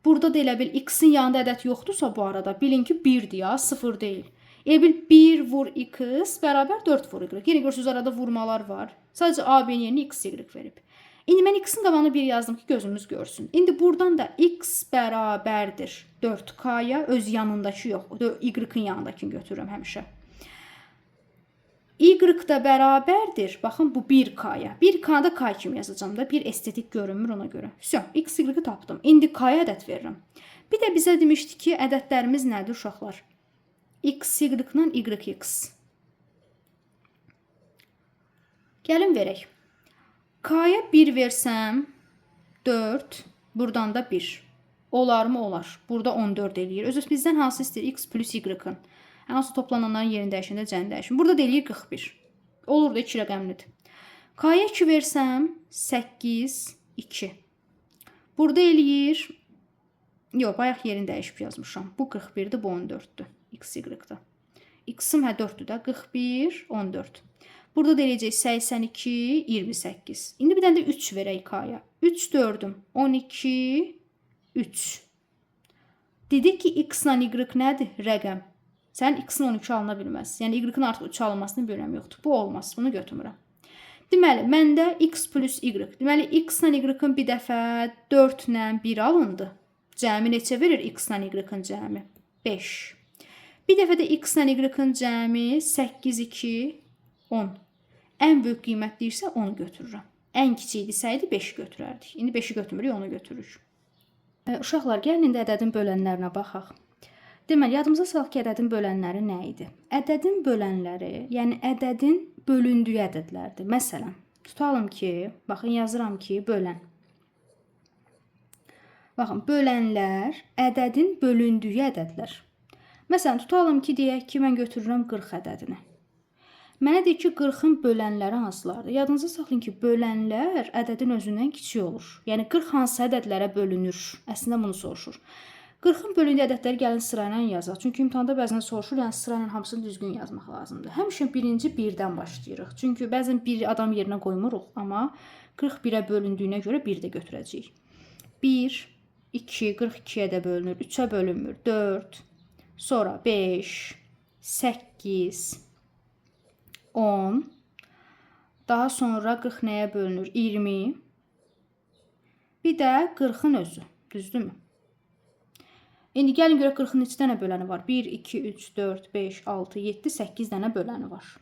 Burada da elə bil x-in yanında ədəd yoxdursa bu arada bilin ki 1-dir ya, 0 deyil. Elə bil 1 vur x bərabər 4 vur y. Yenə görürsünüz arada vurmalar var. Sadəcə A, B-nin yerinə x, y verib. İndi mən x-in qabağına 1 yazdım ki gözümüz görsün. İndi buradan da x bərabərdir 4k-ya, öz yanındakı yox, y-in yanındakını götürürəm həmişə. Y da bərabərdir. Baxın bu 1K-ya. 1K-da K kimi yazacağam da. Bir estetik görünmür ona görə. Vəsə, X, Y-i tapdım. İndi K-ya ədəd verirəm. Bir də bizə demişdi ki, ədədlərimiz nədir uşaqlar? X, Y-la Y, X. Gəlin verək. K-ya 1 versəm 4, buradan da 1. Olarmı? Olar. Burada 14 eləyir. Özü bizdən hansı istəyir? X plus Y-ın. Hansı toplananların yerini dəyişəndə cəni dəyişin. Burada da eləyir 41. Olur da 2 rəqəmlidir. K-ya 2 versəm 8, 2. Burada eləyir. Yox, bayaq yerini dəyişib yazmışam. Bu 41-dir, bu 14-dür. X, Y-da. X-im hə 4-dür də. 41, 14. Burada da eləyəcək 82, 28. İndi bir dənə də 3 verək K-ya. 3 4-üm. 12, 3. Dedik ki, X ilə Y nədir? Rəqəm. Sənin X-in 12 alına bilməz. Yəni Y-in artıq 3 alınmasının bir önəmi yoxdur. Bu olmaz. Bunu götürmürəm. Deməli, məndə X plus Y. Deməli, X ilə Y-in bir dəfə 4 ilə 1 alındı. Cəmi neçə verir X ilə Y-in cəmi? 5. Bir dəfə də X ilə Y-in cəmi 8, 2, 10. Ən böyük qiymət deyirsə 10 götürürəm. Ən kiçik desəydi 5 götürərdik. İndi 5-i götürmürük, 10-u götürürük. Uşaqlar, gəlin indi ədədin bölənlərinə baxaq. Deməli, yadımıza salaq ki, ədədin bölənləri nə idi? Ədədin bölənləri, yəni ədədin bölündüyü ədədlərdir. Məsələn, tutalım ki, baxın yazıram ki, bölən. Baxın, bölənlər ədədin bölündüyü ədədlər. Məsələn, tutalım ki, deyək ki, mən götürürəm 40 ədədini. Mənə deyir ki, 40-ın bölənləri hansılardır? Yadınıza saxlayın ki, bölənlər ədədin özündən kiçik olur. Yəni 40 hansı ədədlərə bölünür? Əslində bunu soruşur. 40-ın bölündüyü ədədləri gəlin sırayla yazaq. Çünki imtahanda bəzən soruşur, yəni sırayla hamısını düzgün yazmaq lazımdır. Həmişə birinci 1-dən başlayırıq. Çünki bəzən bir adam yerinə qoymuruq, amma 41-ə bölündüyünə görə 1 də götürəcəyik. 1, 2, 42-yə də bölünür, 3-ə bölünmür, 4, sonra 5, 8, 10, daha sonra 40 nəyə bölünür? 20, bir də 40-ın özü, düzdürmü? İndi gəlin görək 40-ın neçə dənə böləni var? 1, 2, 3, 4, 5, 6, 7, 8 dənə böləni var.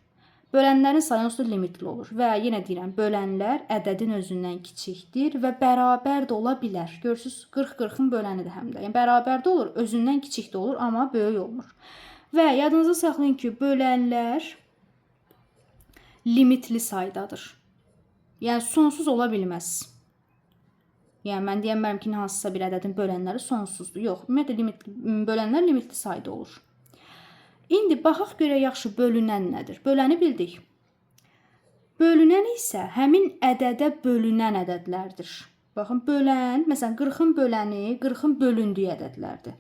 Bölənlərin sayı onsuz da limitli olur. Və yenə deyirəm, bölənlər ədədin özündən kiçikdir və bərabər də ola bilər. Görürsüz, 40 40-ın bölənidir həm də. Yəni bərabər də olur, özündən kiçik də olur, amma böyük olmur. Və yadınızda saxlayın ki, bölənlər limitli saydadır. Yəni sonsuz ola bilməz. Yəni mən deyə bilmərəm ki, hansısa bir ədədin bölənləri sonsuzdur. Yox, ümumiyyətlə bölənlər limitli sayda olur. İndi baxaq görək yaxşı bölünən nədir? Böləni bildik. Bölünən isə həmin ədədə bölünən ədədlərdir. Baxın, bölən, məsələn 40-ın böləni 40-ın bölündüyü ədədlərdir.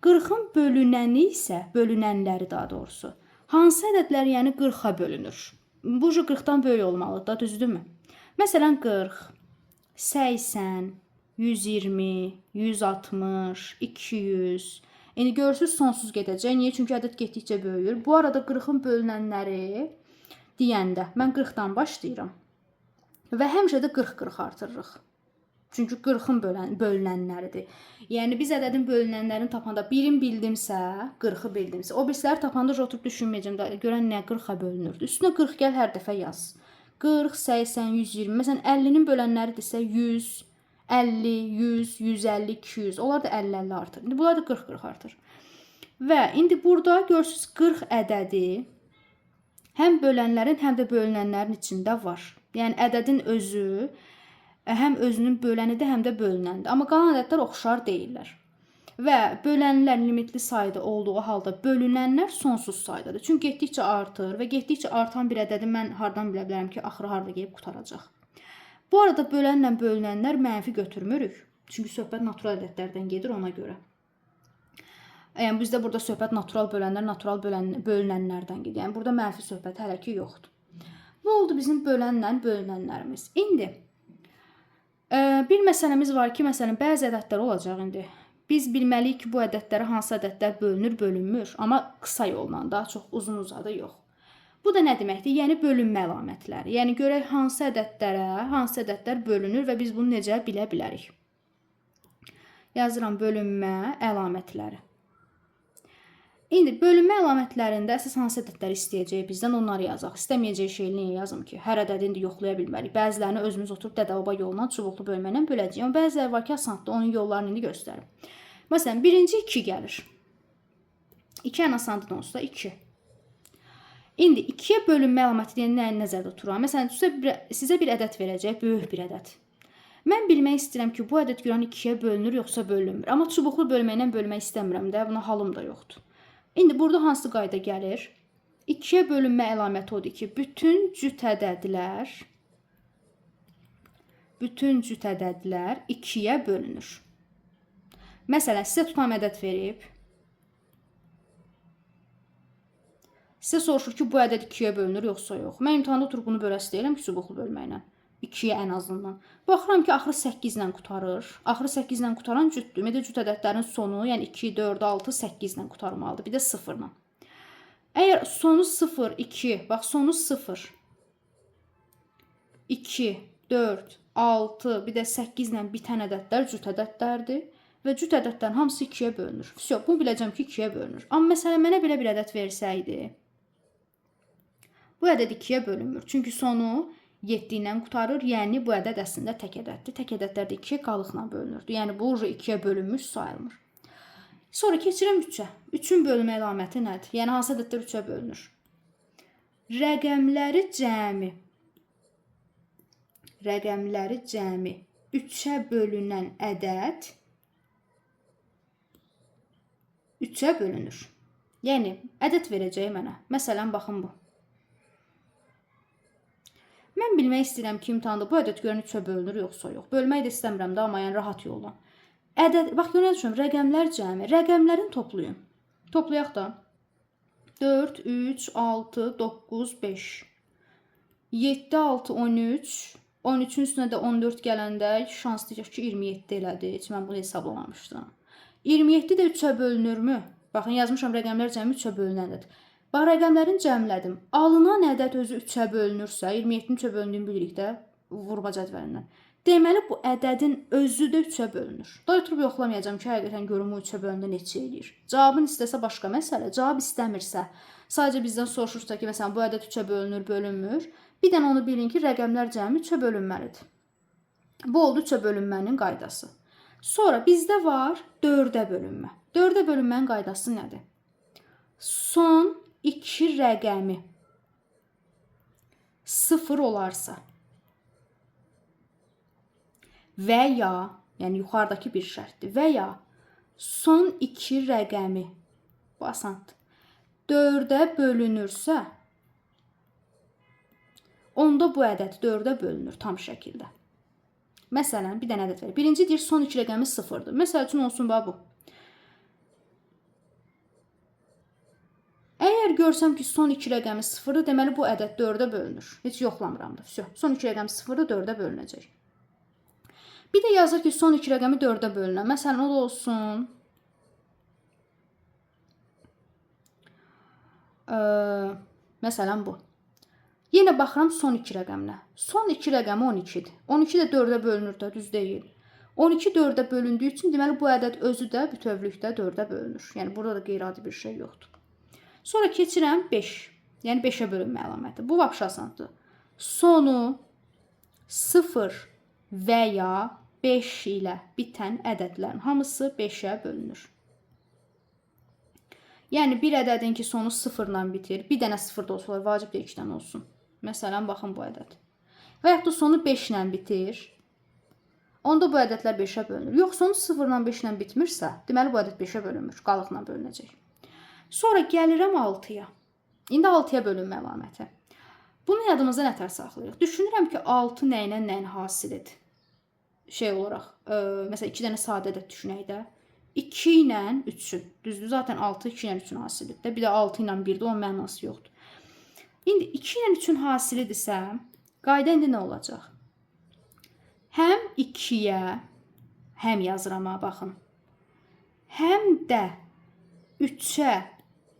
40-ın bölünəni isə, bölünənləri daha doğrusu, hansı ədədlər yəni 40-a bölünür? Bu 40-dan böyük olmalıdır da, düzdürmü? Məsələn 40, 80, 120, 160, 200. İndi görürsüz sonsuz gedəcək. Niyə? Çünki ədəd getdikcə böyüyür. Bu arada 40-ın bölünənləri deyəndə mən 40-dan başlayıram. Və həmişə də 40-40 artırırıq. Çünki 40-ın bölünənləridir. Yəni biz ədədin bölünənlərini tapanda birin bildimsə, 40-ı bildimsə, o birisləri tapanda oturub düşünməyəcəm də görən nə 40-a bölünürdü. Üstünə 40 gəl hər dəfə yaz. 40, 80, 120. Məsələn 50-nin bölənləridirsə 100, 50, 100, 150, 200. Onlar da 50-50 artır. İndi bunlar da 40-40 artır. Və indi burada görürsüz 40 ədədi Həm bölənlərin, həm də bölünənlərin içində var. Yəni ədədin özü həm özünün bölənidir, həm də bölünəndir. Amma qalan ədədlər oxşar deyillər. Və bölənlər limitli sayda olduğu halda bölünənlər sonsuz saydadır. Çünki getdikcə artır və getdikcə artan bir ədədi mən hardan bilə bilərəm ki, axırı harda gəlib qurtaracaq. Bu arada bölənlə bölünənlər mənfi götürmürük. Çünki söhbət natural ədədlərdən gedir ona görə. Yəni bizdə burada söhbət natural bölənlər, natural bölünənlərdən gedir. Yəni burada mənfi söhbət hələ ki yoxdur. Bu oldu bizim bölənlə bölünənlərimiz. İndi bir məsələmiz var ki, məsələn bəzi ədədlər olacaq indi. Biz bilməliyik ki, bu ədədlərə hansı ədədlər bölünür, bölünmür, amma qısa yolla, daha çox uzun uzadı yox. Bu da nə deməkdir? Yəni bölünmə əlamətləri. Yəni görək hansı ədədlərə, hansı ədədlər bölünür və biz bunu necə bilə bilərik. Yazıram bölünmə əlamətləri. İndi bölünmə əlamətlərində əsas hansı ədədləri istəyəcək bizdən onları yazaq. İstəməyəcək şeyi niyə yazım ki? Hər ədədi indi yoxlaya bilmərik. Bəzilərini özümüz oturub dədə-baba yolla çubuqlu bölmə ilə böləcəyik. Amma bəziləri var ki, asandır. Onun yollarını indi göstərim. Məsələn, birinci 2 gəlir. 2 ən asandır onsuz da 2. İndi 2-yə bölünmə əlaməti deyəndə nəyi nəzərdə tuturam? Məsələn, sizə bir ədəd verəcək, böyük bir ədəd. Mən bilmək istəyirəm ki, bu ədəd görən 2-yə bölünür yoxsa bölünmür. Amma çubuqlu bölməklə bölmək istəmirəm də, buna halım da yoxdur. İndi burada hansı qayda gəlir? 2-yə bölünmə əlaməti odur ki, bütün cüt ədədlər 2-yə bölünür. Məsələn, sizə tutam ədəd verib. Sizə soruşur ki, bu ədəd 2-yə bölünür yoxsa yox. Mən imtahanda oturub bunu böləsi deyirəm ki, çubuqlu bölməklə. 2-yə ən azından. Baxıram ki, axırı 8 ilə qurtarır. Axırı 8 ilə qurtaran cütdür. Ümumiyyətlə, cüt ədədlərin sonu, yəni 2, 4, 6, 8 ilə qurtarmalıdır. Bir də 0 ilə. Əgər sonu 0, 2, bax sonu 0, 2, 4, 6, bir də 8 ilə bitən ədədlər cüt ədədlərdir. Və cüt ədədlərin hamısı 2-yə bölünür. Vəsə, bunu biləcəm ki, 2-yə bölünür. Amma məsələn, mənə belə bir ədəd versəydi, bu ədəd 2-yə bölünmür. Çünki sonu 7 ilə qurtarır. Yəni bu ədəd əslində tək ədəddir. Tək ədədlər də 2-yə qalıqla bölünürdü. Yəni bu 2-yə bölünmüş sayılmır. Sonra keçirəm 3-ə. 3-ün bölünmə əlaməti nədir? Yəni hansı ədədlər 3-ə bölünür? Rəqəmləri cəmi 3-ə bölünən ədəd 3-ə bölünür. Yəni ədəd verəcək mənə. Məsələn, baxın bu. Mən bilmək istəyirəm ki, imtahanda bu ədəd görən 3-ə bölünür yoxsa yox. Bölmək də istəmirəm də, amma yəni rahat yolla. Ədəd, bax görə düşürəm, rəqəmlər cəmi. Rəqəmlərin toplayın. Toplayaq da. 4, 3, 6, 9, 5. 7, 6, 13. 13-ün üstünə də 14 gələndə şanslıyıq ki, 27 elədi. Heç mən bunu hesablamamışdım. 27 də 3-ə bölünürmü? Baxın, yazmışam rəqəmlər cəmi 3-ə bölünən ədəd. Bax, rəqəmlərin cəmlədim. Alınan ədəd özü 3-ə bölünürsə, 27-nin 3-ə bölündüyünü bilirik də vurma cədvəlindən. Deməli, bu ədədin özü də 3-ə bölünür. Daha oturub yoxlamayacağam ki, həqiqətən görüm o 3-ə bölündə neçə eləyir. Cavabını istəsə başqa məsələ, cavab istəmirsə, sadəcə bizdən soruşursa ki, məsələn, bu ədəd 3-ə bölünür, bölünmür. Bir dənə onu bilin ki, rəqəmlər cəmi 3-ə bölünməlidir. Bu oldu 3-ə bölünmənin qaydası. Sonra bizdə var 4-ə bölünmə. 4-ə bölünmənin qaydası nədir? Son 2 rəqəmi 0 olarsa və ya, yəni yuxarıdakı bir şərtdir, və ya son 2 rəqəmi, bu asandır, 4-ə bölünürsə, onda bu ədəd 4-ə bölünür tam şəkildə. Məsələn, bir dənə ədəd verir. Birinci deyir, son 2 rəqəmi 0-dır. Məsəl üçün olsun bax bu. Əgər görsəm ki, son 2 rəqəmi 0-dır, deməli bu ədəd 4-ə bölünür. Heç yoxlamıram da. Vəsə, son 2 rəqəmi 0-dır, 4-ə bölünəcək. Bir də yazır ki, son 2 rəqəmi 4-ə bölünər. Məsələn, o da olsun. Məsələn, bu. Yenə baxıram son 2 rəqəminə. Son 2 rəqəmi 12-dir. 12 də 4-ə bölünür də, düz deyil. 12 4-ə bölündüyü üçün, deməli, bu ədəd özü də bütövlükdə 4-ə bölünür. Yəni, burada da qeyri-adi bir şey yoxdur. Sonra keçirəm 5. Yəni, 5-ə bölünmə əlaməti. Bu, vapşa asandır. Sonu 0 və ya 5 ilə bitən ədədlərin hamısı 5-ə bölünür. Yəni bir ədədin ki sonu 0 ilə bitir. Bir dənə 0 da olsa olar, vacib deyil 2 dənə olsun. Məsələn, baxın bu ədəd. Və yaxud da sonu 5 ilə bitir. Onda bu ədədlər 5-ə bölünür. Yox, sonu 0 ilə 5 ilə bitmirsə, deməli bu ədəd 5-ə bölünmür, qalıqla bölünəcək. Sonra gəlirəm 6-ya. İndi 6-ya bölünmə əlaməti. Bunu yadımızda nətər saxlayırıq? Düşünürəm ki, 6 nə ilə nəyin hasilidir? Şey olaraq, məsələn, 2 dənə sadə ədəd düşünək də. 2 ilə 3-ün. Düzdür, zaten 6 2 ilə 3-ün hasilidir də. Bir də 6 ilə 1-dir, onun mənası yoxdur. İndi 2 ilə 3-ün hasilidirsə, qayda indi nə olacaq? Həm 2-yə, həm yazıram ha, baxın. Həm də 3-ə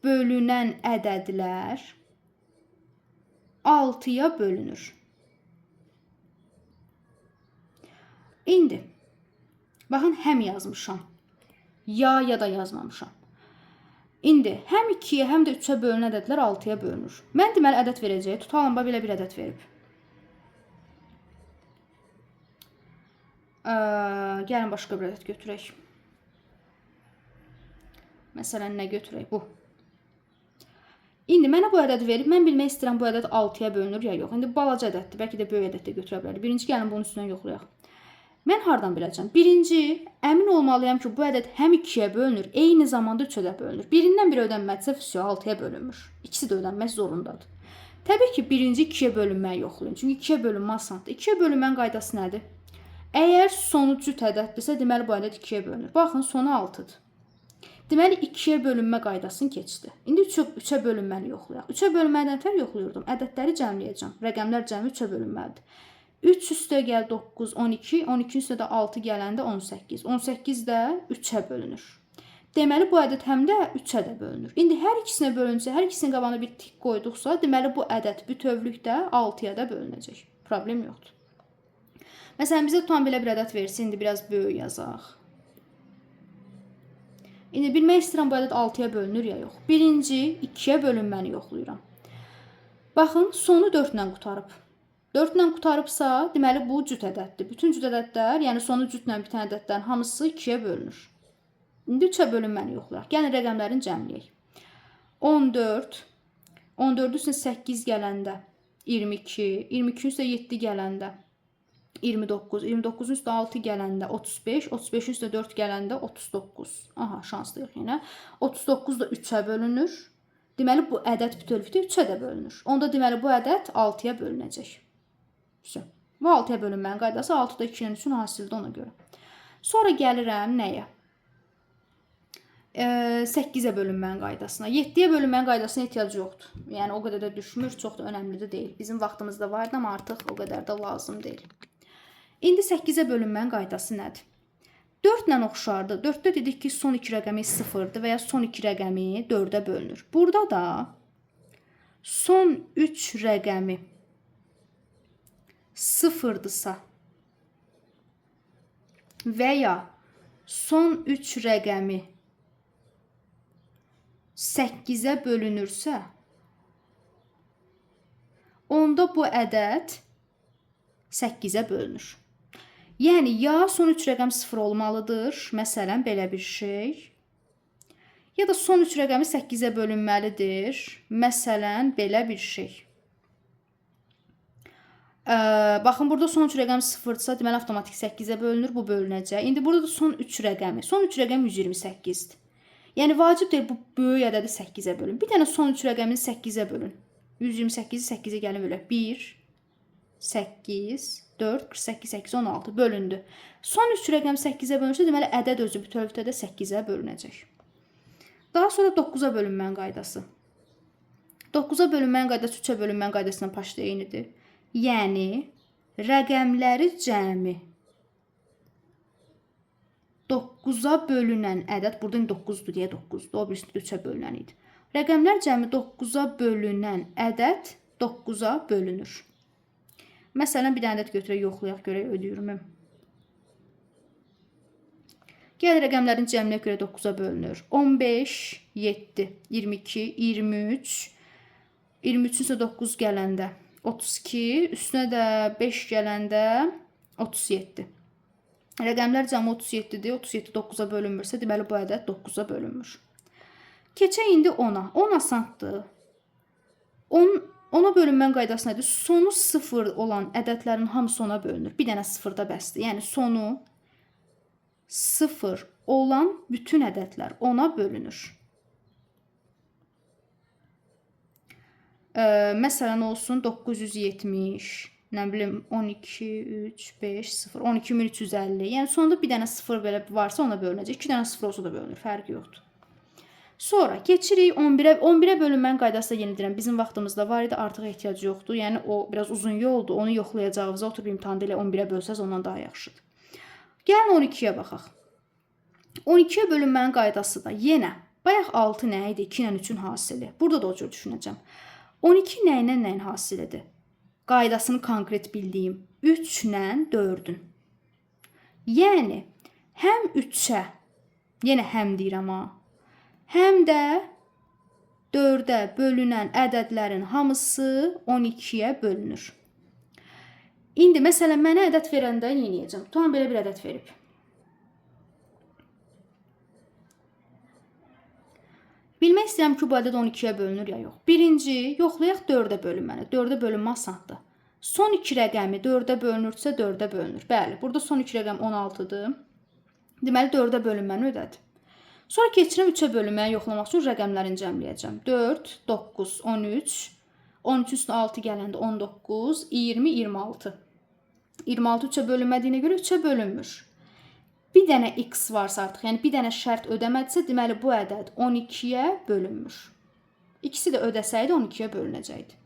bölünən ədədlər 6-ya bölünür. İndi, baxın, həm yazmışam. Ya da yazmamışam. İndi həm 2-yə, həm də 3-ə bölünən ədədlər 6-ya bölünür. Mən deməli ədəd verəcək. Tutalım, bax, belə bir ədəd verib. Gəlin başqa bir ədəd götürək. Məsələn, nə götürək? Bu. İndi mənə bu ədədi verib, mən bilmək istəyirəm bu ədəd 6-ya bölünür ya yox. İndi balaca ədəddir, bəlkə də böyük ədəd də götürə bilərdik. Birinci, gəlin bunun üstündən yoxlayaq. Mən hardan biləcəm? Birinci, əmin olmalıyam ki, bu ədəd həm 2-yə bölünür, eyni zamanda 3-ə də bölünür. Birindən biri ödənmədisə, vəsə 6-ya bölünmür. İkisi də ödənmək zorundadır. Təbii ki, birinci 2-yə bölünməyi yoxlayın. Çünki 2-yə bölünmə asandır. 2-yə bölünmənin qaydası nədir? Əgər sonu cüt ədəddirsə, deməli bu ədəd 2-yə bölünür. Baxın, sonu 6-dır. Deməli 2-yə bölünmə qaydasını keçdi. İndi 3-ə bölünməni yoxlayaq. 3-ə bölünmədən nətər yoxlayırdım? Ədədləri cəmləyəcəm. Rəqəmlər cəmi 3-ə bölünməlidir. 3 üstə gəl 9, 12, 12 üstə də 6 gələndə 18. 18 də 3-ə bölünür. Deməli bu ədəd həm də 3-ə də bölünür. İndi hər ikisinə bölünsə, hər ikisinin qabağına bir tik qoyduqsa, deməli bu ədəd bütövlükdə 6-ya da bölünəcək. Problem yoxdur. Məsələn, bizə tutan belə bir ədəd versin, indi biraz böyük yazaq. İndi bilmək istəyirəm bu ədəd 6-ya bölünür ya yox. Birinci, 2-yə bölünməni yoxlayıram. Baxın, sonu 4 ilə qutarıb. 4 ilə qutarıbsa, deməli bu cüt ədəddir. Bütün cüt ədədlər, yəni sonu cütlə bitən ədədlərin hamısı 2-yə bölünür. İndi 3-ə bölünməni yoxlayaq. Gəlin rəqəmlərini cəmləyək. 14, 14-ün üstünə 8 gələndə 22, 22-nin üstünə 7 gələndə 29, 29-un üstünə 6 gələndə 35, 35-in üstünə 4 gələndə 39. Aha, şanslıyıq yenə. 39 da 3-ə bölünür. Deməli, bu ədəd bütövlükdə 3-ə də bölünür. Onda deməli, bu ədəd 6-ya bölünəcək. Bu 6-ya bölünmənin qaydası 6 da 2 ilə 3-ün hasilidir ona görə. Sonra gəlirəm nəyə? 8-ə bölünmənin qaydasına. 7-yə bölünmənin qaydasına ehtiyac yoxdur. Yəni, o qədər də düşmür, çox da önəmli də deyil. Bizim vaxtımızda var idi, amma artıq o qədər də lazım deyil. İndi 8-ə bölünmənin qaydası nədir? 4 ilə oxşardı. 4-də dedik ki, son 2 rəqəmi 0-dır və ya son 2 rəqəmi 4-ə bölünür. Burada da son 3 rəqəmi 0-dırsa və ya son 3 rəqəmi 8-ə bölünürsə, onda bu ədəd 8-ə bölünür. Yəni, ya son 3 rəqəm 0 olmalıdır, məsələn, belə bir şey. Ya da son 3 rəqəmi 8-ə bölünməlidir, məsələn, belə bir şey. Baxın, burada son 3 rəqəm 0-dırsa, deməli, avtomatik 8-ə bölünür, bu bölünəcək. İndi burada da son 3 rəqəmi, son 3 rəqəm 128-dir. Yəni, vacib deyil, bu böyük ədədi 8-ə bölün. Bir dənə son 3 rəqəmini 8-ə bölün. 128-i 8-ə gəlin bölək. 1, 8, 4, 48, 8, 16 bölündü. Son 3 rəqəm 8-ə bölünürsə, deməli, ədəd özü bütövlükdə də 8-ə bölünəcək. Daha sonra 9-a bölünmənin qaydası. 9-a bölünmənin qaydası 3-ə bölünmənin qaydasından paşda eynidir. Yəni, rəqəmləri cəmi 9-a bölünən ədəd, burada 9-dur deyə 9-dur, o birisi 3-ə bölünən idi. Rəqəmlər cəmi 9-a bölünən ədəd 9-a bölünür. Məsələn, bir dənə ədəd götürək, yoxlayaq, görək ödəyirmi? Gəl rəqəmlərin cəminə görə 9-a bölünür. 15, 7, 22, 23, 23-ün üstünə 9 gələndə 32, üstünə də 5 gələndə 37. Rəqəmlər cəmi 37-dir. 37 9-a bölünmürsə, deməli bu ədəd 9-a bölünmür. Keçək indi 10-a. 10 asandır. 10-a bölünmənin qaydası nədir? Sonu 0 olan ədədlərin hamısı 10-a bölünür. Bir dənə 0-da bəsdir. Yəni sonu 0 olan bütün ədədlər 10-a bölünür. Məsələn olsun 970, nə bilim 12, 3, 5, 0, 12350. Yəni sonda bir dənə 0 belə varsa ona bölünəcək. 2 dənə 0 olsa da bölünür, fərqi yoxdur. Sonra keçirik 11-ə. 11-ə bölünmənin qaydası da yenə deyirəm, bizim vaxtımızda var idi, artıq ehtiyac yoxdur. Yəni o biraz uzun yoldur. Onu yoxlayacağınıza oturub imtahanda elə 11-ə bölsəz ondan daha yaxşıdır. Gəlin 12-yə baxaq. 12-yə bölünmənin qaydası da yenə bayaq 6 nə idi? 2 ilə 3-ün hasili. Burada da o cür düşünəcəm. 12 nə ilə nəyin hasilidir? Qaydasını konkret bildiyim 3 ilə 4-ün. Yəni həm 3-ə, yenə həm deyirəm ha, həm də 4-ə bölünən ədədlərin hamısı 12-yə bölünür. İndi məsələn mənə ədəd verəndə nə edəcəm? Tutan belə bir ədəd verib. Bilmək istəyirəm ki, bu ədəd 12-yə bölünür ya yox. Birinci, yoxlayaq 4-ə bölünməni. 4-ə bölünmə asandır. Son iki rəqəmi 4-ə bölünürsə 4-ə bölünür. Bəli, burada son iki rəqəm 16-dır. Deməli 4-ə bölünməni ödədi. Sonra keçirəm 3-ə bölünməyi yoxlamaq üçün rəqəmlərini cəmləyəcəm. 4, 9, 13, 13 üstünə 6 gələndə 19, 20, 26. 26 3-ə bölünmədiyinə görə 3-ə bölünmür. Bir dənə x varsa artıq, yəni bir dənə şərt ödəmədisə, deməli bu ədəd 12-yə bölünmür. İkisi də ödəsəydi 12-yə bölünəcəkdi.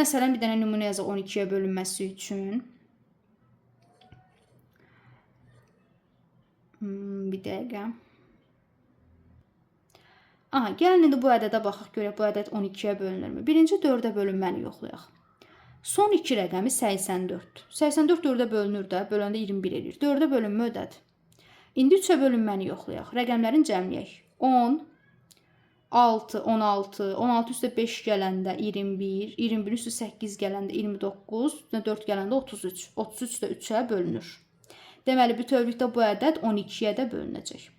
Məsələn, bir dənə nümunə yazaq 12-yə bölünməsi üçün. Bir dəqiqə. Aha, gəlin indi bu ədədə baxaq, görək bu ədəd 12-yə bölünürmü? Birinci 4-ə bölünməni yoxlayaq. Son iki rəqəmi 84. 84 4-ə bölünür də, böləndə 21 eləyir. 4-ə bölünmə ödədi. İndi 3-ə bölünməni yoxlayaq. Rəqəmlərin cəmləyək. 10, 6, 16, 16 üstə 5 gələndə 21, 21 üstə 8 gələndə 29, üstünə 4 gələndə 33. 33 də 3-ə bölünür. Deməli, bütövlükdə bu ədəd 12-yə də bölünəcək.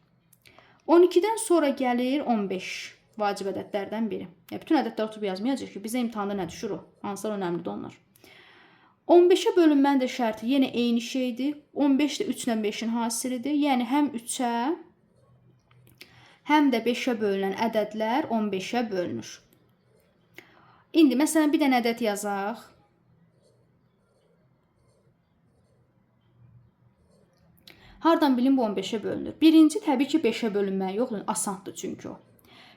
12-dən sonra gəlir 15. Vacib ədədlərdən biri. Yəni, bütün ədədləri oturub yazmayacaq ki, bizə imtahanda nə düşür o? Hansılar önəmlidir onlar. 15-ə bölünmənin də şərti yenə eyni şeydir. 15 də 3 ilə 5-in hasilidir. Yəni, həm 3-ə, həm də 5-ə bölünən ədədlər 15-ə bölünür. İndi, məsələn, bir dənə ədəd yazaq. Hardan bilim bu 15-ə bölünür? Birinci, təbii ki, 5-ə bölünməyi yoxdur. Asandır çünki o.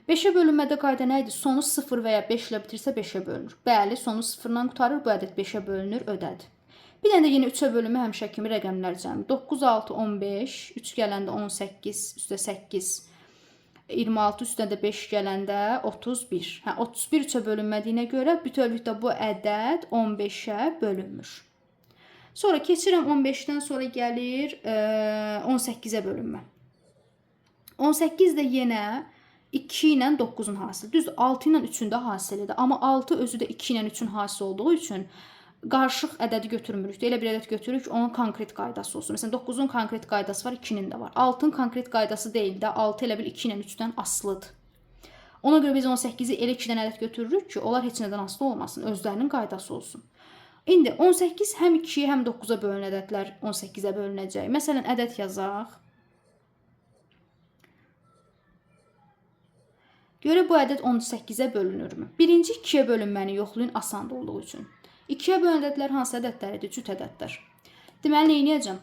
5-ə bölünmədə qayda nə idi? Sonu 0 və ya 5 ilə bitirsə 5-ə bölünür. Bəli, sonu 0-dan qurtarır, bu ədəd 5-ə bölünür, ödədi. Bir dənə də yenə 3-ə bölünmə həmişə kimi rəqəmlər cəmi. 9, 6, 15, 3 gələndə 18, üstə 8, 26 üstə də 5 gələndə 31. Hə, 31 3-ə bölünmədiyinə görə bütövlükdə bu ədəd 15-ə bölünmür. Sonra keçirəm 15-dən sonra gəlir 18-ə bölünmə. 18 də yenə 2 ilə 9-un hasili. Düzdür, 6 ilə 3-ün də hasilidir. Amma 6 özü də 2 ilə 3-ün hasili olduğu üçün qarışıq ədədi götürmürük. Elə bir ədəd götürürük ki, onun konkret qaydası olsun. Məsələn, 9-un konkret qaydası var, 2-nin də var. 6-ın konkret qaydası deyil də, 6 elə bil 2 ilə 3-dən asılıdır. Ona görə biz 18-i elə 2 dənə ədəd götürürük ki, onlar heç nədən asılı olmasın, özlərinin qaydası olsun. İndi 18 həm 2-yə, həm 9-a bölünən ədədlər 18-ə bölünəcək. Məsələn, ədəd yazaq. Görə bu ədəd 18-ə bölünürmü? Birinci 2-yə bölünməni yoxlayın, asan olduğu üçün. 2-yə bölünən ədədlər hansı ədədlər idi? Cüt ədədlər. Deməli, nə edəcəm?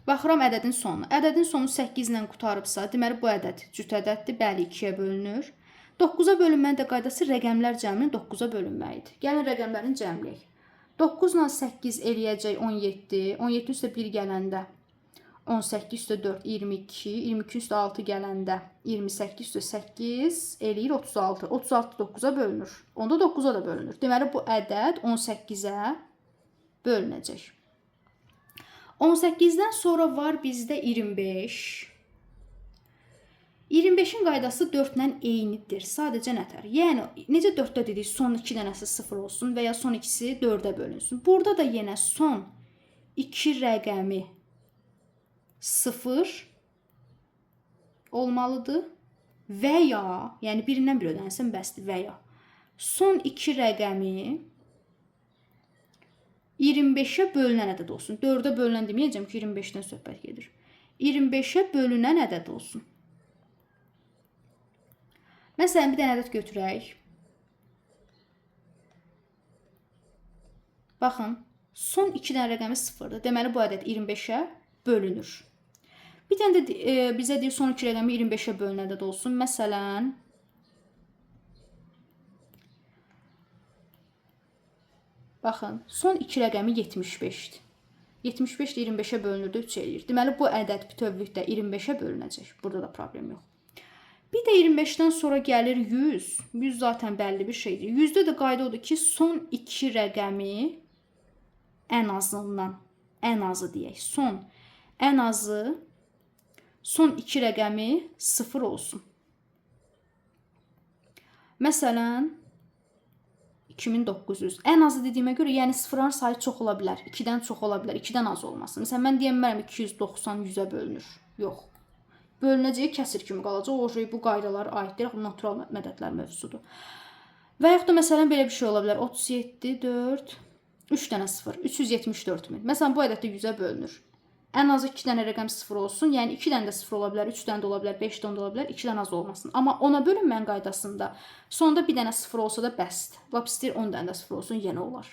Baxıram ədədin sonuna. Ədədin sonu 8 ilə qurtarıbsa, deməli bu ədəd cüt ədəddir. Bəli, 2-yə bölünür. 9-a bölünmənin də qaydası rəqəmlər cəminin 9-a bölünməyidir. Gəlin rəqəmlərini cəmləyək. 9 ilə 8 eləyəcək 17. 17 üstə 1 gələndə 18 üstə 4, 22. 22 üstə 6 gələndə 28 üstə 8 eləyir 36. 36 9-a bölünür. Onda 9-a da bölünür. Deməli, bu ədəd 18-ə bölünəcək. 18-dən sonra var bizdə 25. 25-in qaydası 4 ilə eynidir. Sadəcə nətər? Yəni, necə 4-də dedik, son 2 dənəsi 0 olsun və ya son ikisi 4-ə bölünsün. Burada da yenə son 2 rəqəmi 0 olmalıdır. Və ya, yəni birindən biri ödənilsin, bəsdir, və ya son iki rəqəmi 25-ə bölünən ədəd olsun. 4-ə bölünən deməyəcəm ki, 25-dən söhbət gedir. 25-ə bölünən ədəd olsun. Məsələn, bir dənə ədəd götürək. Baxın, son iki dənə rəqəmi 0-dır. Deməli, bu ədəd 25-ə bölünür. Bir dənə də bizə deyir, son iki rəqəmi 25-ə bölünən ədəd olsun. Məsələn, baxın, son iki rəqəmi 75-dir. 75 də 25-ə bölünür də 3 eləyir. Deməli, bu ədəd bütövlükdə 25-ə bölünəcək. Burada da problem yox. Bir də 25-dən sonra gəlir 100. 100 zaten bəlli bir şeydir. 100-də də qayda odur ki, son iki rəqəmi ən azından, ən azı deyək, son, ən azı son iki rəqəmi 0 olsun. Məsələn, 2900. Ən azı dediyimə görə, yəni sıfırların sayı çox ola bilər. 2-dən çox ola bilər, 2-dən az olmasın. Məsələn, mən deyə bilmərəm 290 100-ə bölünür. Yox. Bölünəcəyi kəsir kimi qalacaq. O şey bu qaydalara aiddir. Natural ədədlər mövzusudur. Və yaxud da məsələn belə bir şey ola bilər. 37, 4, 3 dənə 0, 374 min. Məsələn, bu ədəd də 100-ə bölünür. Ən azı 2 dənə rəqəm 0 olsun. Yəni 2 dənə də 0 ola bilər, 3 dənə də ola bilər, 5 dənə də ola bilər, 2-dən az olmasın. Amma ona bölünməyən qaydasında sonda bir dənə 0 olsa da bəsdir. Lap istəyir 10 dənə də 0 olsun, yenə olar.